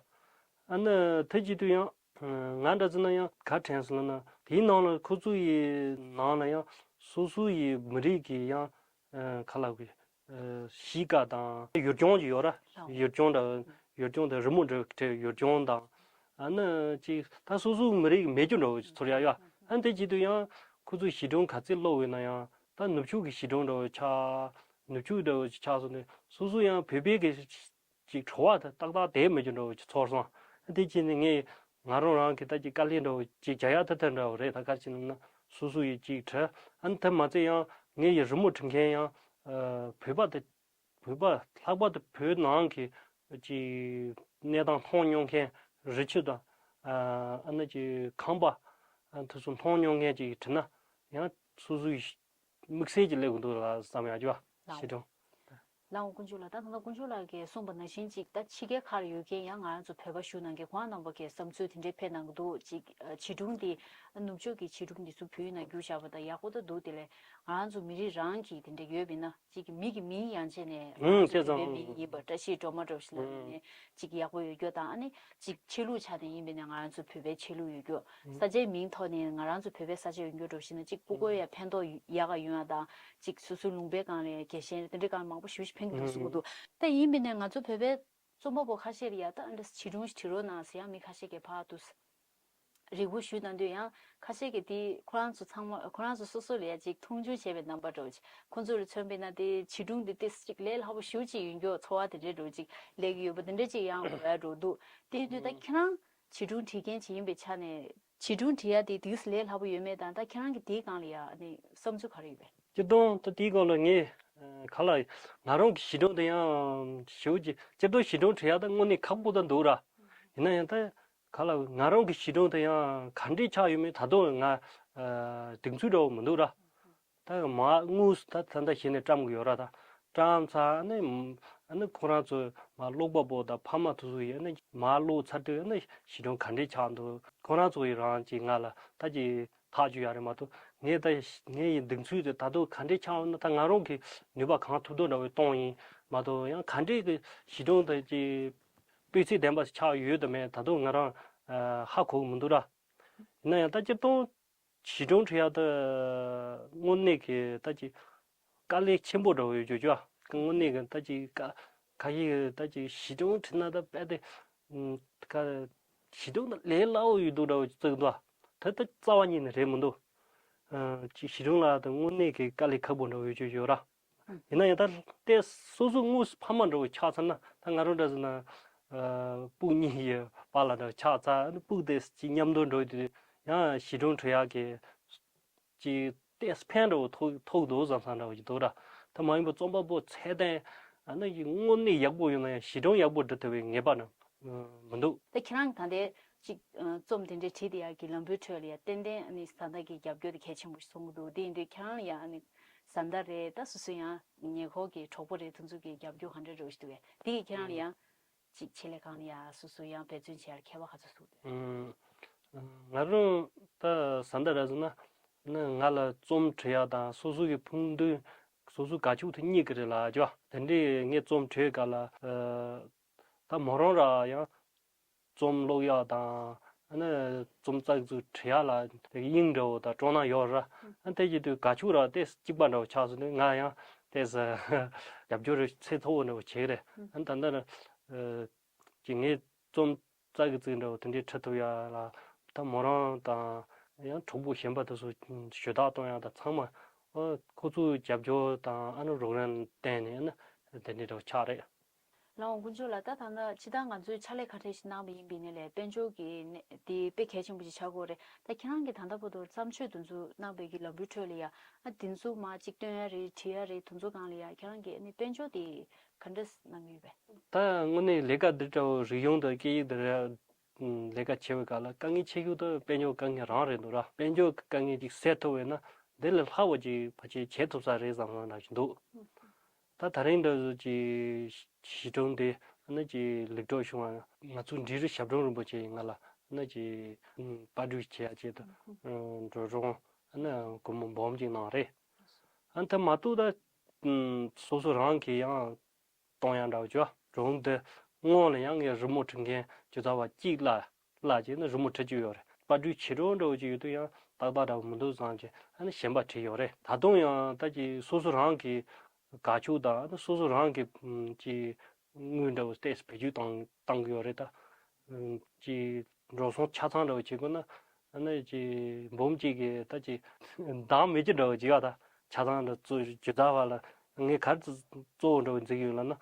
ཨ་ནི་དེ་བྱེད་དུས་ཡང་ང་འདྲ་ཟེར་ན་ཡང་ག་དྲན་སོང་ལབ་ན་དེའི་ནང་ལ་ཁོ་ཚོ་ཡི་ནང་ལ་ཡང་སོ་སོ་ཡི་མི་རིགས་ཀྱི་ཡང་ཨ་ག་ལབ་དགོས། ཨ་གཤིས་ཀ་དང་ཡུལ་ལྗོངས་ཀྱི་ཡོད་ར། ལའོ། ཡུལ་ལྗོངས་འདྲ་ཡུལ་ལྗོངས་དང་རི་མོ་འདྲ་ཡུལ་ལྗོངས་དང་། ཨ་ནི་ཅིག་ད་སོ་སོའི་མི་རིགས་མེད་རྒྱུ་འདྲ་བོ་ཚོར་ཡ་ཡོད། ཨ་ནི་དེ་བྱེད་དུས་ཡང་ཁོ་ཚོའི་བྱིས་སྒྲུང་ག་ཚད་ཀློག་འོས་ན་ཡང་ད་ནུབ་ཕྱོགས་ཀྱི་བྱིས་སྒྲུང་འདྲ་བོ་ཆགས། ནུབ་ཕྱོགས་འདྲ་བོ་ཆགས་སོང་ནས་སོ་སོ་ཡང་བོད་པའི་གི་ཅིག་བྲོ་བ་དང་ཏག་ཏག་དེ་མེད་རྒྱུ་འདྲ་བོ་ཅིག་ཚོར་སོང་། དེ་བྱས་ནས་ངས་ང་རང་རང་གི་ད་ཅིག་དཀའ་ལས་འདྲ་བོ་ཅིག་རྒྱག་ཡ་ད་དེ་འདྲ་བོ་རེད། ད་ག་ཅིག་ལབ་ན་སོ་སོ་ཡི་ཅིག་བྲི། ཨ་ནི་དེ་མ་ཚད་ཡང་ངས་ཡི་རི་མོ་འབྲི་མཁན་ཡང་ཨ་བོད་པ་དེ་བོད་པ་ལྷག་པར་དུ་བོད་ནང་གི་ཅིག་གནས་སྟངས་མཐོང་མྱོང་མཁན་རི་ཆུ་དང་ཨ་ཨ་ནི་ཅིག་ཁང་པ་ཨ་དེ་ཚོ་མཐོང་མྱོང་མཁན་ཅིག་བྲིས་ན་ཡང་སོ་སོ་ཡི་དམིགས་བསལ་གྱི་སླེབས་ཀྱི་འདུག་ལ་བསམ་ཡག་ཅིག་བ། ལའོ། ཞེ་དྲུང་། ལའོ་དཀོན་མཆོག་ལགས། ད་ད་ལྟ་དཀོན་མཆོག་ལགས་ཀྱིས་གསུངས་པ་ནང་བཞིན་ཅིག་ད་ཕྱི་རྒྱལ་ཁག་ལ་ཡོད་མཁན་ཡང་ང་རང་ཚོ་བོད་པ་བཞུགས་གནང་མཁན་ཁོང་རྣམ་པ་གིས་བསམ་ཚུལ་དེ་འདྲའི་འཕེལ་གནང་གི་འདུག་ཅིག་ཨ་བྱིས་སྒྲུང་དེ་ནུབ་ཕྱོགས་ཀྱི་བྱིས་སྒྲུང་དེ་ཚོ་བོད་ཡིག་ནང་བསྒྱུར་བཞག་པ་དང་ཡག་པོ་ད་འདུག་དེ་ལས་ང་རང་ཚོ་མི་རིགས་རང་གི་དེ་འདྲ་ཡོད་པ་ཡིན་ན་ཅིག་མི་གི་མིང་ཡང་བྱས་ནས་ང་ཨུམ་རང་ཚོ་བོད་པའི་མིང་ཡིན་པ་བཀྲ་ཤིས་སྒྲོལ་མ་འདྲ་བོ་ཞིག་ལབ་ཨུམ་ནས་ཅིག་ཡག་པོ་ཡོད་རྒྱུ་དང་། ཨ་ནི་ཅིག་ཆོས་ལུགས་ཆ་ནས་ཡིན་པ་ཡིན་ན་ང་རང་ཚོ་བོད་པའི་ཆོས་ལུགས་ཡོད་རྒྱུ། ས་ཆའི་མིང་ཐོག་ནས་ང་རང་ཚོ་བོད་པའི་ས་ཆ་ཡོད་རྒྱུ་འདྲ་བོ་ཞིག་ན་ཅིག་སྤུ་གུ་ཡ་ཕན་ཐོགས་ཡག་ག་ཡོང་ཡ་དང་། ཅིག་སོ་སོའི་ལུང་པའི་སྒང་ལ་རྒྱལ་ཞེན་དེ་འདྲའི་སྒང་མང་པོ་ཞེ་པོ་ཞིག་ཕན་གྱི་འདུག་གསུང་གི་འདུག་ད་ཡིན་པ་ཡིན་ན་ང་ཚོ་བོད་པའི་རྩོམ་པ་པོ་ཁ་ཤས་ལ་ཡ་ད་ཨ་འདྲ་བྱིས་སྒྲུང་ཞིག་བྲི་རོགས་གནང་ཟེར་ཡ་མི་ཁ་ཤས་ཀྱིས་ཕར་འདུག་རེ་སྐུལ་ཞུས་གནང་དུས་ཡང་ཁ་ཤས་ཀྱིས་དེ་ཁོ་རང་ཚོ་ཚང་མ་ཁོ་རང་ཚོ་སོ་སོ་ལ་ཡ་ཅིག་མཐོང་ཆུང་བྱས་པའི་རྣམ་པ་འདྲ་བོ་ཅིག་ཁོ་ཚོ་ལ་མཚོན་པས་ན་དེ་བྱིས་སྒྲུང་དེ་ཏོག་ཙམ་ཅིག་ལས་སླ་པོ་ཞེ་པོ་ཅིག་ཡིན་རྒྱུ་ཚོར་བ་དེ་འདྲ་འདྲ་བོ་ཅིག་སླེབས་ཀྱི་ཡོད་པ་དེ་འདྲ་ཅིག་ཡང་གོ་ཡ་འགྲོ་འདུག་དེ་ཡིན་དུས་ད་ཁྱེད་རང་བྱིས་སྒྲུང་བྲིས་མཁན་ཅིག་ཡིན་པའི་ཆ་ནས་བྱིས་སྒྲུང་བྲིས་ཡ་དེ་དུས་ལས་སླ་པོ་ཡོད་མེད་དང་ད་ཁྱེད་རང་གིས་དེའི་སྒང་ལ་ཡ་ནི་བསམ་ཚུལ་ག་རེ་ཡོད་པས། སྤྱིར་བཏང་ད་དེའི་སྐོར་ལ་ངས་ག་ལ་ང་རང་གི་བྱིས་སྒྲུང་དེ་ཡང་ཞེ་པོ་ཅིག་སྤྱིར་བཏང་བྱིས་སྒྲུང་བྲིས་ཡ་ད་དངོས་གནས་ཁག་པོ་ད་འདུག་ར། ཡིན་ན་ཡང་ད་ག་ལ་ང་རང་གི་བྱིས་སྒྲུང་དེ་ཡང་ག་འདྲས་ཆགས་ཡོད་མེད་ད་དུང་ང་གདེང་ཚོད་འདྲ་བོ་མི་འདུག་ར། ད་མར་དངོས་སུ་ད་ད་ལྟ་གཞི་ནས་བཀྲམ་གི་ཡོད་ར། ད་བཀྲམ་ཚར་ཨ་ནི་ཨ་ནི་ཁོ་རང་ཚོ་མར་ཀློག་པ་པོ་དང་ཕ་མ་དེ་ཚོ་ཡིས་ཨ་ནི་མར་ཀློག་ཚར་དུས་ཨ་ནི་བྱིས་སྒྲུང་ག་འདྲས་ཆགས་འདུག་ཁོ་རང་ཚོ་ཡིས་རང་གིས་ང་ལ་ད་ཅིག་ཐག་གཅོད་ཡ་རེད་མ་གཏོགས་ངས་ད་ངས་ཡི་གདེང་ཚོད་དེ་ད་དུང་ག་འདྲས་ཆགས་ཡོད་ན་ད་ང་རང་གི་ནུས་པ་གང་ཐུབ་ཐུབ་འདྲ་བོ་གཏོང་ཡིན་མ་གཏོགས་ཡང་ག་འདྲས་ཀྱི་བྱིས་སྒྲུང་དེ་ཅིག་སྤུས་ཚད་ལྡན་པ་ཞིག་ཆགས་ཡོད་དམ་མེད་ད་དུང་ང་རང་ཧ་གོ་གི་མི་འདུག་ར། ཡིན་ན་ཡང་ད་སྤྱིར་བཏང་བྱིས་སྒྲུང་བྲིས་ཡ་ད་དངོས་གནས་ཀྱི་ད་ཅིག་དཀའ་ལས་ཆེན་པོ་འདྲ་བོ་ཡོད་རྒྱུ་ཅོ། དངོས་གནས་ཀྱི་ད་ཅིག་ཁ་ཁ་ཤས་ཀྱིས་ད་ཅིག་བྱིས་སྒྲུང་བྲིས་ན་ད་དཔེ་དེ་ཁ་བྱིས་སྒྲུང་ད་ལས་སླ་བོ་ཡོད་འདུག་འདྲ་བོ་བརྩི་གི་འདུག་ད་ད་རྩ་བ་ཉིད་ནས་རེད་མི་འདུག་ཅིག་བྱིས་སྒྲུང་ལ་ད་དངོས་གནས་ཀྱི་དཀའ་ལས་ཁག་པོ་འདྲ་བོ་ཡོད་རྒྱུ་ཡོད་ར། ཡིན་ན་ཡང་ད་ལྟའི་སོ་སོ་དངོས་སུ་ཕ་མ་འདྲ་བོ་ཆགས་ཚར་ན་ད་ང་རང་འདྲ་ཟེར་ན་སྤུན་གཉིས་ཀྱི་བར་ལ་འདྲ་བོ་ཆགས་ཚར་སྤུན་དེ་ཅིག་མཉམ་དུ་འགྲོ་དུས་ཡང་བྱིས་སྒྲུང་བྲིས་ཡག་གི་ཅིག་ཏོག་ཙམ་ཕན་འདྲ་བོ་ཐོགས་ཐོགས་འདུག་བསམ་བསམ་འདྲ་བོ་ཅིག་འདུག་ར། ད་མ་ཡིན་པ་རྩོམ་པ་པོ་ཚད་ལྡན་ཨ་ནི་ཡི་དངོས་གནས་ཡག་པོ་ཡོད་ན་ཡང་བྱིས་སྒྲུང་ཡག་པོ་འབྲི་ཐུབ་པའི་ངེས་པ་ནི་མི་འདུག་ད་ཁྱེད་རང་གིས་ད་ལྟའི་ཅིག་རྩོམ་དེ་འདྲའི་བྲིས་དེ་ཡག་གི་ལམ་བུའི་ཁྲོད་ལ་ཡང་ཏན་ཏན་ཨ་ནི་བཟའ་ཟླ་གི་རྒྱབ་སྐྱོར་དེ་གལ་ཆེན་པོ་ཞིག་གསུང་གི་འདུག་དེ་ཡིན་དུས་ཁྱེད་རང་ལ་ཡང་ཨ་ནི་བཟའ་ཟླ་རེད་ད་སོ་སོ་ཡང་ཉེ་འཁོར་གྱི་གྲོགས་པོ་རེད་དེ་ཚོ་གི་རྒྱབ་སྐྱོར་ག་འདྲ་འདྲ་བོ་ཞིག་འདུག་གས་དེ་ཡིས་ཁྱེད་རང་ལ་ཡང་ཅིག་ཆེད་ལས་སྒང་ལ་ཡང་སོ་སོ་ཡང་འབད་བརྩོན་བྱེད་ཡར་ཁྱད་པར་ག་ཚོད་ཐུག་འདུག་ང་རང་ད་བཟའ་ཟླ་ར་ཟེར་ན་ནི་ང་ལ་རྩོམ་བྲིས་ཡག་དང་སོ་སོ་གི་ཕུགས་འདུན་སོ་སོའི་དགའ་ཕྱོགས་དེ་རྙེད་ཀྱི་རེད་ལབ་ཀྱོ། དེ་འདྲའི་ངས་རྩོམ་བྲིས་ག་ལ་ད་མོ་རང་ར་ཡང་རྩོམ་ཀློག་ཡག་དང་ཨ་ནི་རྩོམ་ཙག་ཙིག་བྲིས་ཡག་ལ་དབྱིངས་འདྲ་བོ་དང་སྤྲོ་སྣང་ཡོད་ར། ཨ་དེ་བྱེད་དུས་དགའ་ཕྱོགས་ར་ཏོག་ཙམ་གཅིག་པ་འདྲ་བོ་ཆགས་སོང་དུས་ང་ཡང་ཏོག་ཙམ་རྒྱབ་སྐྱོར་ཚད་མཐོ་བོ་འདྲ་བོ་བྱེད་ཀྱི་རེད། ཨ་ད་ལྟ་ནི་ཅིག་ངས་རྩོམ་ཙག་གི་ཙིག་འདྲ་བོ་དེ་འདྲའི་ཁྲིད་ཐུབ་ཡག་ལ་ད་མོ་རང་དང་ཡང་གྲོགས་པོ་གཞན་པ་དེ་ཚོ་ཞུ་དག་གཏོང་ཡག་དང་ཚང་མ་ཨ་ཁོ་ཚོའི་རྒྱབ་སྐྱོར་དང་ཨ་ནི་རོགས་རམ་བརྟེན་ནས་ཨ་ནི་དེ་འདྲའི་འདྲ་བོ་ཆགས་རེད། ལགས་འོང་དཀོན་མཆོག་ལགས། ད་ད་ལྟ་ཕྱི་ཟླ་ང་ཚོས་ཕྱག་ལས་ག་འདྲ་ཞིག་གནང་བ་ཡིན་པ་ཡིན་ནའི་ལས་དཔལ་འབྱོར་གྱི་གནས་དེ་དཔེ་གལ་ཆེན་པོ་ཞིག་ཆགས་ཀྱི་ཡོད་རེད། ད་ཁྱེད་རང་གིས་ད་ལྟ་བར་དུ་བརྩམས་ཆོས་དེ་ཚོ་གནང་བའི་གི་ལམ་བུའི་ཁྲོད་ལ་ཡ་ཨ་དེ་ཚོ་མར་གཅིག་སྟོན་ཡ་རེད་བྲིས་ཡ་རེད་དེ་ཚོ་སྒང་ལ་ཡ་ཁྱེད་རང་གིས་ཨ་ནི་དཔལ་འབྱོར་དེ་ག་འདྲ་གནང་གི་ཡོད་པས། ད་དངོས་གནས་ལས་ཀ་འདི་འདྲ་བོ་རིག་གཞུང་དང་སྐད་ཡིག་དང་རེད། ལས་ཀ་བྱེད་པའི་སྐབས་ལ་དཀའ་ངལ་ཆེ་ཤོས་དེ་དཔལ་འབྱོར་དཀའ་ངལ་རང་རེད་འདུག་ར། དཔལ་འབྱོར་གྱི་དཀའ་ངལ་ཅིག་སེལ་ཐུབ་པ་ཡིན་ན་འདི་ལས་ལྷག་པ་ཅིག་ཕལ་ཆེར་བྱེད་ཐུབ་ས་རེད་བསམ་བསམ་འདྲ་ཞིག་འདུག་ད་ད་རིང་འདྲ་བོ་ཅིག་བྱིས་སྒྲུང་དེ་ཨ་ནི་ཅིག་ལེགས་གྲུབ་བྱུང་བ་ང་ཚོའི་འབྲི་རུ་ཞབས་དྲུང་རིན་པོ་ཆེ་ཡིས་ང་ལ་ཨ་ནི་ཅིག་པར་སྐྲུན་བྱེད་ཡ་ཆེད་དུ་འགྲོ་གྲོན་ཨ་ནི་སྒོར་མོ་འབུམ་གཅིག་གནང་རེད། ཨ་ནི་དེ་མ་གཏོགས་ད་སོ་སོ་རང་གིས་ཡང་གཏོང་ཡག་འདྲ་བོ་ཅིག་སྒྲུང་འདི་སྔོན་ལ་ཡང་ངས་རི་མོ་འབྲི་མཁན་སྒྱུ་རྩལ་བ་གཅིག་ལ་ལ་བྱས་ནས་རི་མོ་འབྲི་རྒྱུ་ཡོད་རེད། པར་སྐྲུན་བྱེད་རོགས་འདྲ་བོ་ཅིག་ཡོད་དུས་ཡང་ཏག་ཏག་འདྲ་བོ་མི་འདུག་བསམ་བྱས་ཨ་ནི་གཞན་པ་བྲིས་ཡོད་རེད། ད་དུང་ཡང་ད་ཅིག་སོ་སོ་རང་གི་དགའ་ཕྱོགས་དང་ཨ་ནི་སོ་སོ་རང་གི་ཅིག་དངུལ་འདྲ་བོ་ཏོག་ཙམ་བེད་སྤྱོད་བཏང་བཏང་གི་ཡོད་རེད་ད། ཅིག་འགྲོ་སོང་ཆ་ཚང་འདྲ་བོ་བྱེད་དགོས་ན་ཨ་ནི་ཅིག་འབུམ་གཅིག་གི་ད་ཅིག་འདང་མི་རྒྱུ་འདྲ་བོ་ཅིག་ཡོད་ད། ཆ་ཚང་འདྲ་བོ་སྒྱུ་རྩལ་བ་ལ་ངས་ག་རེ་གཙོ་བོ་འདྲ་བོ་འཛིན་གི་ཡོད་ལབ་ན།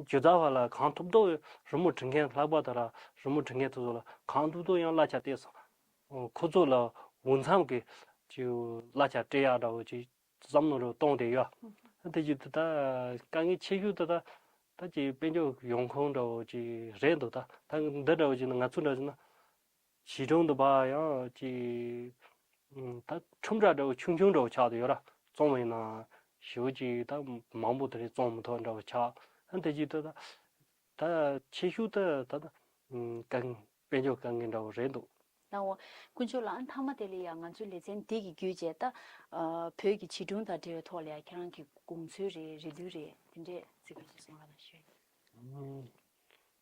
སྒྱུ་རྩལ་བ་ལ་གང་ཐུབ་ཐུབ་རི་མོ་འབྲི་མཁན་ལྷག་པར་དུ་ར་རི་མོ་འབྲི་མཁན་དེ་ཚོ་ལ་གང་ཐུབ་ཐུབ་ཡང་གླ་ཆ་ཏོག་ཙམ་ཁོ་ཚོ་ལ་འོས་འཚམ་གྱི་ཅིག་གླ་ཆ་སྤྲད་ཡག་འདྲ་བོ་ཅིག་བསམ་བློ་རུ་གཏོང་བསྡད་ཡོད། དེ་བཞིན་དུ་ད་དཀའ་ངལ་ཆེ་ཤོས་དེ་ད་ད་ཅིག་དཔལ་འབྱོར་ཡོང་ཁུངས་འདྲ་བོ་ཅིག་རེད་འདུག་ད་ད་འདི་འདྲ་བོ་ཅིག་ན་ང་ཚོ་འདྲ་བོ་ཅིག་ན་བྱིས་སྒྲུང་དུ་བ་ཡང་ཅིག་ད་ཁྲོམ་ར་འདྲ་བོ་ཆུང་ཆུང་འདྲ་བོ་ཆགས་བསྡད་ཡོད་ར། བཙོང་བ་ཡིན་ན་ཞེ་པོ་ཅིག་ད་མང་པོ་དེ་རིང་བཙོང་མི་ཐུབ་འདྲ་བོ་ཆགས། ཨ་དེ་བཞིན་དུ་ད་ད་ཆེ་ཤོས་དེ་ད་ད་དཀའ་ངལ་དཔལ་འབྱོར་དཀའ་ངལ་འདྲ་བོ་རེད་འདུག་ལགས་འོང་། དཀོན་མཆོག་ལགས། ཨ་མཐའ་མ་དེ་ལ་ཡང་ང་ཚོའི་ལེ་ཚན་འདི་གི་བརྒྱུད་བྱས་ད་ཨ་བོད་ཀྱི་བྱིས་སྒྲུང་དང་འབྲེལ་བའི་ཐོག་ལ་ཡང་ཁྱེད་རང་གི་དགོངས་ཚུལ་རེད་རེ་འདུན་རེད་དེ་འདྲས་ཅིག་གསུང་རོགས་གནང་ཞུ།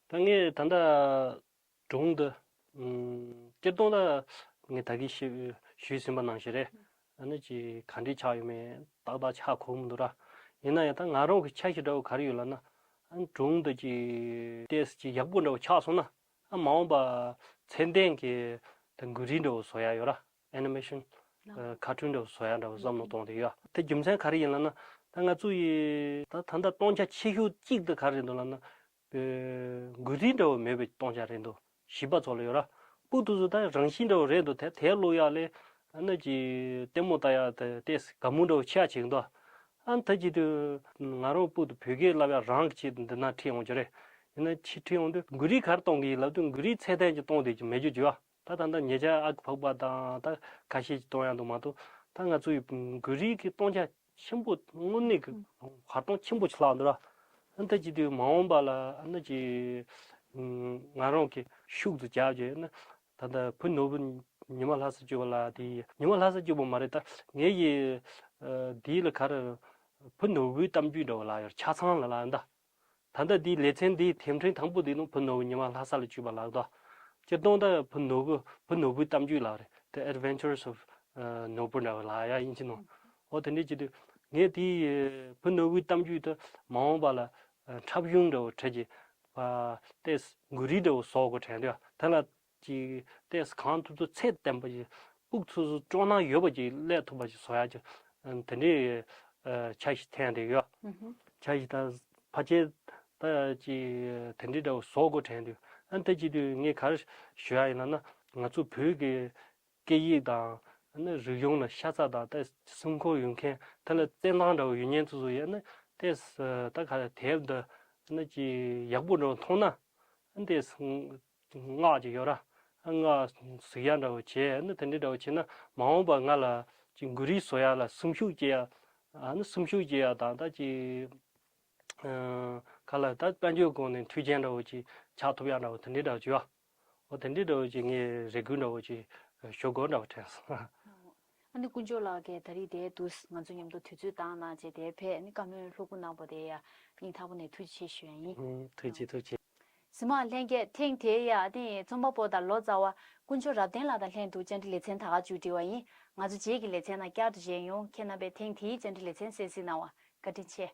ད་ངས་ད་ལྟ་སྒྲུང་འདི་སྤྱིར་བཏང་ད་ངས་ད་གིན་ཞུ་ཞུས་ཟིན་པ་ནང་བཞིན་རེད། ཨ་ནི་ཅིག་ག་འདྲས་ཆགས་ཡོད་མེད་ཏག་ཏག་ཧ་གོ་མི་འདུག་ར། ཡིན་ན་ཡང་ད་ང་རང་གི་འཆར་གཞི་འདྲ་བོ་ག་རེ་ཡོད་ལབ་ན། ཨ་ནི་སྒྲུང་འདི་ཅིག་ཏོག་ཙམ་ཅིག་ཡག་པོ་འདྲ་བོ་ཆགས་སོང་ན། ཨ་མ་འོངས་པ་ཚད་ལྡན་གྱི་ ད་འགུལ་རིས་འདྲ་བོ་བཟོ་ཡ་ཡོད་ར། ཨེ་ནི་མེ་ཤན། ཁ་ཊུན་འདྲ་བོ་བཟོ་ཡ་འདྲ་བོ་བསམ་བློ་གཏོང་བསྡད་ཡོད། དེ་རྒྱུ་མཚན་ག་རེ་ཡིན་ལབ་ན། ད་ང་ཚོ་ཡི་ད་ད་ལྟ་སྟོང་ཆ་ཆེ་ཤོས་གཅིག་དེ་ག་རེ་རེད་འདུག་ལབ་ན། འགུལ་རིས་འདྲ་བོ་མེད་པའི་སྟོང་ཆ་རེད་འདུག་བྱིས་པ་ཚོ་ལ་ཡོད་ར། སྤུ་གུ་དེ་ཚོ་ད་རང་བཞིན་འདྲ་བོ་རེད་འདུག་དེ་དེ་བླུག་ཡ་ལས་ཨ་ནི་ཅིག་ལྟད་མོ་ལྟ་ཡ་དེ་ཏོག་ཙམ་དགའ་མོ་འདྲ་བོ་ཆེ་ཡ་བྱེད་ཀྱི་འདུག་ཨ་ནི་ད་ཅིག་དུས་ང་རང་སྤུ་གུ་དེ་བོད་སྐད་བསླབ་ཡ་རང་གི་ཆེད་དུ་འདི་ན་ཁྲིད་ཡོང་རྒྱུ་རེད། ཡིན་ན་ཁྲིད་ཁྲིད་ཡོང་དུས་འགུལ་རིས་ག་རེ་གཏོང་གི་ཡིན་ལབ་དུས་འགུལ་རིས་ཚད་ལྡན་ཅིག་གཏོང་བསྡད་ཀྱི་མེད་རྒྱུ་བྱས་པ། ད་ད་ལྟ་ཉེ་ཆར་ཨ་ཁུ་འཕགས་པ་དང་ད་ཁ་ཤས་ཀྱིས་གཏོང་ཡ་འདུག་མ་གཏོགས། ད་ང་ཚོ་ཡི་འགུལ་རིས་ཀྱི་སྟོང་ཆ་ཆེན་པོ་དངོས་གནས་ཀྱི་ཧུམ། བར་སྟོང་ཆེན་པོ་ཞིག་ལྷག་འདུག་ར། ཨ་ནི་ད་ཅིག་དུས་མ་འོངས་པ་ལ་ཨ་ནི་ཅིག་ང་རང་གི་ཤུགས་སུ་རྒྱབ་བྱས་ན། ད་ལྟ་བུ་ནོར་བུ་ཉི་མ་ལྷ་ས་སྤྱོད་པ་ལ་དེ་ཉི་མ་ལྷ་ས་སྤྱོད་པ་མ་རེད། ད་ངའི་ཡི་དེ་ལ་ག་རེ་བུ་ནོར་བུའི་གཏམ་རྒྱུད་འདྲ་བོ་ལ་ཡོད། ཆ་ཚང་ལ་ལ་ད། ད་ལྟ་འདིའི་ལེ་ཚན་འདིའི་དེབ་ཕྲེང་དང་པོ་འདི་ནང་བུ་ནོར་བུ་ཉི་མ་ལྷ་ས་ལ་བཅུག་པ་ལགས་དོ། སྤྱིར་བཏང་ད་བུ་ནོར་བུ་བུ་ནོར་བུའི་གཏམ་རྒྱུད་ལགས་རེད། The Adventures of ནོར་བུ་འདྲ་བ་ལགས་ཡ་ཡིན་གྱི་ནོ། འོ་དེ་འདྲའི་ཅིག་དུས་ངས་དེའི་བུ་ནོར་བུའི་གཏམ་རྒྱུད་དུ་མ་འོངས་པ་ལ་འཁྲབ་གཞུང་འདྲ་བ་འཁྲབ་ཀྱི་ཏེས་འགུལ་རིས་འདྲ་བ་བཟོ་དགོས་དྲན་འདུག་དེ་ལ། ཅིག་ཏེས་གང་ཐུབ་ཐུབ་ཚད་ལྡན་པ་ཞིག་སྤུ་གུ་ཚོ་སྤྲོ་སྣང་ཡོད་པ་ཅིག་སླེབས་ཐུབ་པ་ཞིག་བཟོ་ཡ་ཅིག་དེ་འདྲའི་ཆ་ཞིག་འཐེན་བསྡད་ཡོད། ཆ་ཞིག་ད་ཕལ་ཆེར་ད་ཅིག་དེ་འདྲའི་འདྲ་བོ་བཟོ་དགོས་དྲན་འདུག་ཨ་ནི་ད་ཅིག་དུས་ངས་ག་རེ་ཞུ་ཡ་ཡིན་ལབ་ན། ང་ཚོ་བོད་ཀྱི་སྐད་ཡིག་དང་ཨ་ནི་རིག་གཞུང་ལ་ཤ་ཚ་དང་ད་སེམས་ཁུར་ཡོད་མཁན་དེ་ལ་བརྩེ་འདང་འདྲ་བོ་ཡོད་མཁན་ཚོ་ཚོ་ཡིན་ན་ཏེས་ད་ག་རེ་དེབ་འདི་ཨ་ནི་ཅིག་ཡག་པོ་འདྲ་བོ་མཐོང་ན་ཨ་ནི་ཏེས། སྔགས་ཅིག་ཡོད་ར། སྔགས་གཟིགས་ཡ་འདྲ་བོ་བྱས་ནི་དེ་འདྲའི་འདྲ་བོ་བྱས་ན་མ་འོངས་པ་ང་ལ་ཅིག་འགུལ་རིས་བཟོ་ཡ་ལ་སེམས་ཤུགས་སྐྱེ་ཡ། ཨ་ནི་སེམས་ཤུགས་སྐྱེ་ཡ་དང་ད་ཅིག་ག་ལ་ད་དཔལ་འབྱོར་སྒོ་ནས་མཐུན་རྐྱེན་འདྲ་བོ་ཅིག་ཆགས་ཐུབ་ཡ་འདྲ་བོ་དེ་འདྲའི་འདྲ་བོ་ཅིག་ཡོད། འོ་དེ་འདྲའི་འདྲ་བོ་ཅིག་ངས་རེ་སྐུལ་འདྲ་བོ་ཅིག་ཞུ་དགོས་འདྲ་བོ་དྲན་སོང་། ཨ་ནི་དཀོན་མཆོག་ལགས་ཀྱིས་ད་རེས་དེ་དུས་ང་ཚོ་མཉམ་དུ་དུས་ཚོད་བཏང་གནང་བྱས་དེ་ཕེབས་ནི་བཀའ་མོལ་ལྷུག་པོ་གནང་པ་དེ་ཡ་སྙིང་ཐག་པ་ནས་ཐུགས་རྗེ་ཆེ་ཞུ་ཡ་ཡིན། ཐུགས་རྗེ་ཐུགས་རྗེ། གཟིགས་མོ་བ་ལྷན་རྒྱས། ཐེངས་དེའི་ཡ་ཨ་ནི་རྩོམ་པ་པོ་དང་ལོ་ཙཱ་བ་དཀོན་མཆོག་རབ་བརྟན་ལགས་དང་ལྷན་དུ་བཅར་འདྲི་ལེ་ཚན་ད་ག་མཇུག་སྒྲིལ་བ་ཡིན། ང་ཚོ་རྗེས་ཀྱི་ལེ་ཚན་ནང་བསྐྱར་དུ་མཇལ་ཡོང་། ཁྱེད་རྣམ་པས་ཐེངས་དེའི་བཅར་འདྲི་ལེ་ཚན་གསན་གཟིགས་གནང་བ་བཀའ་དྲིན་ཆེ།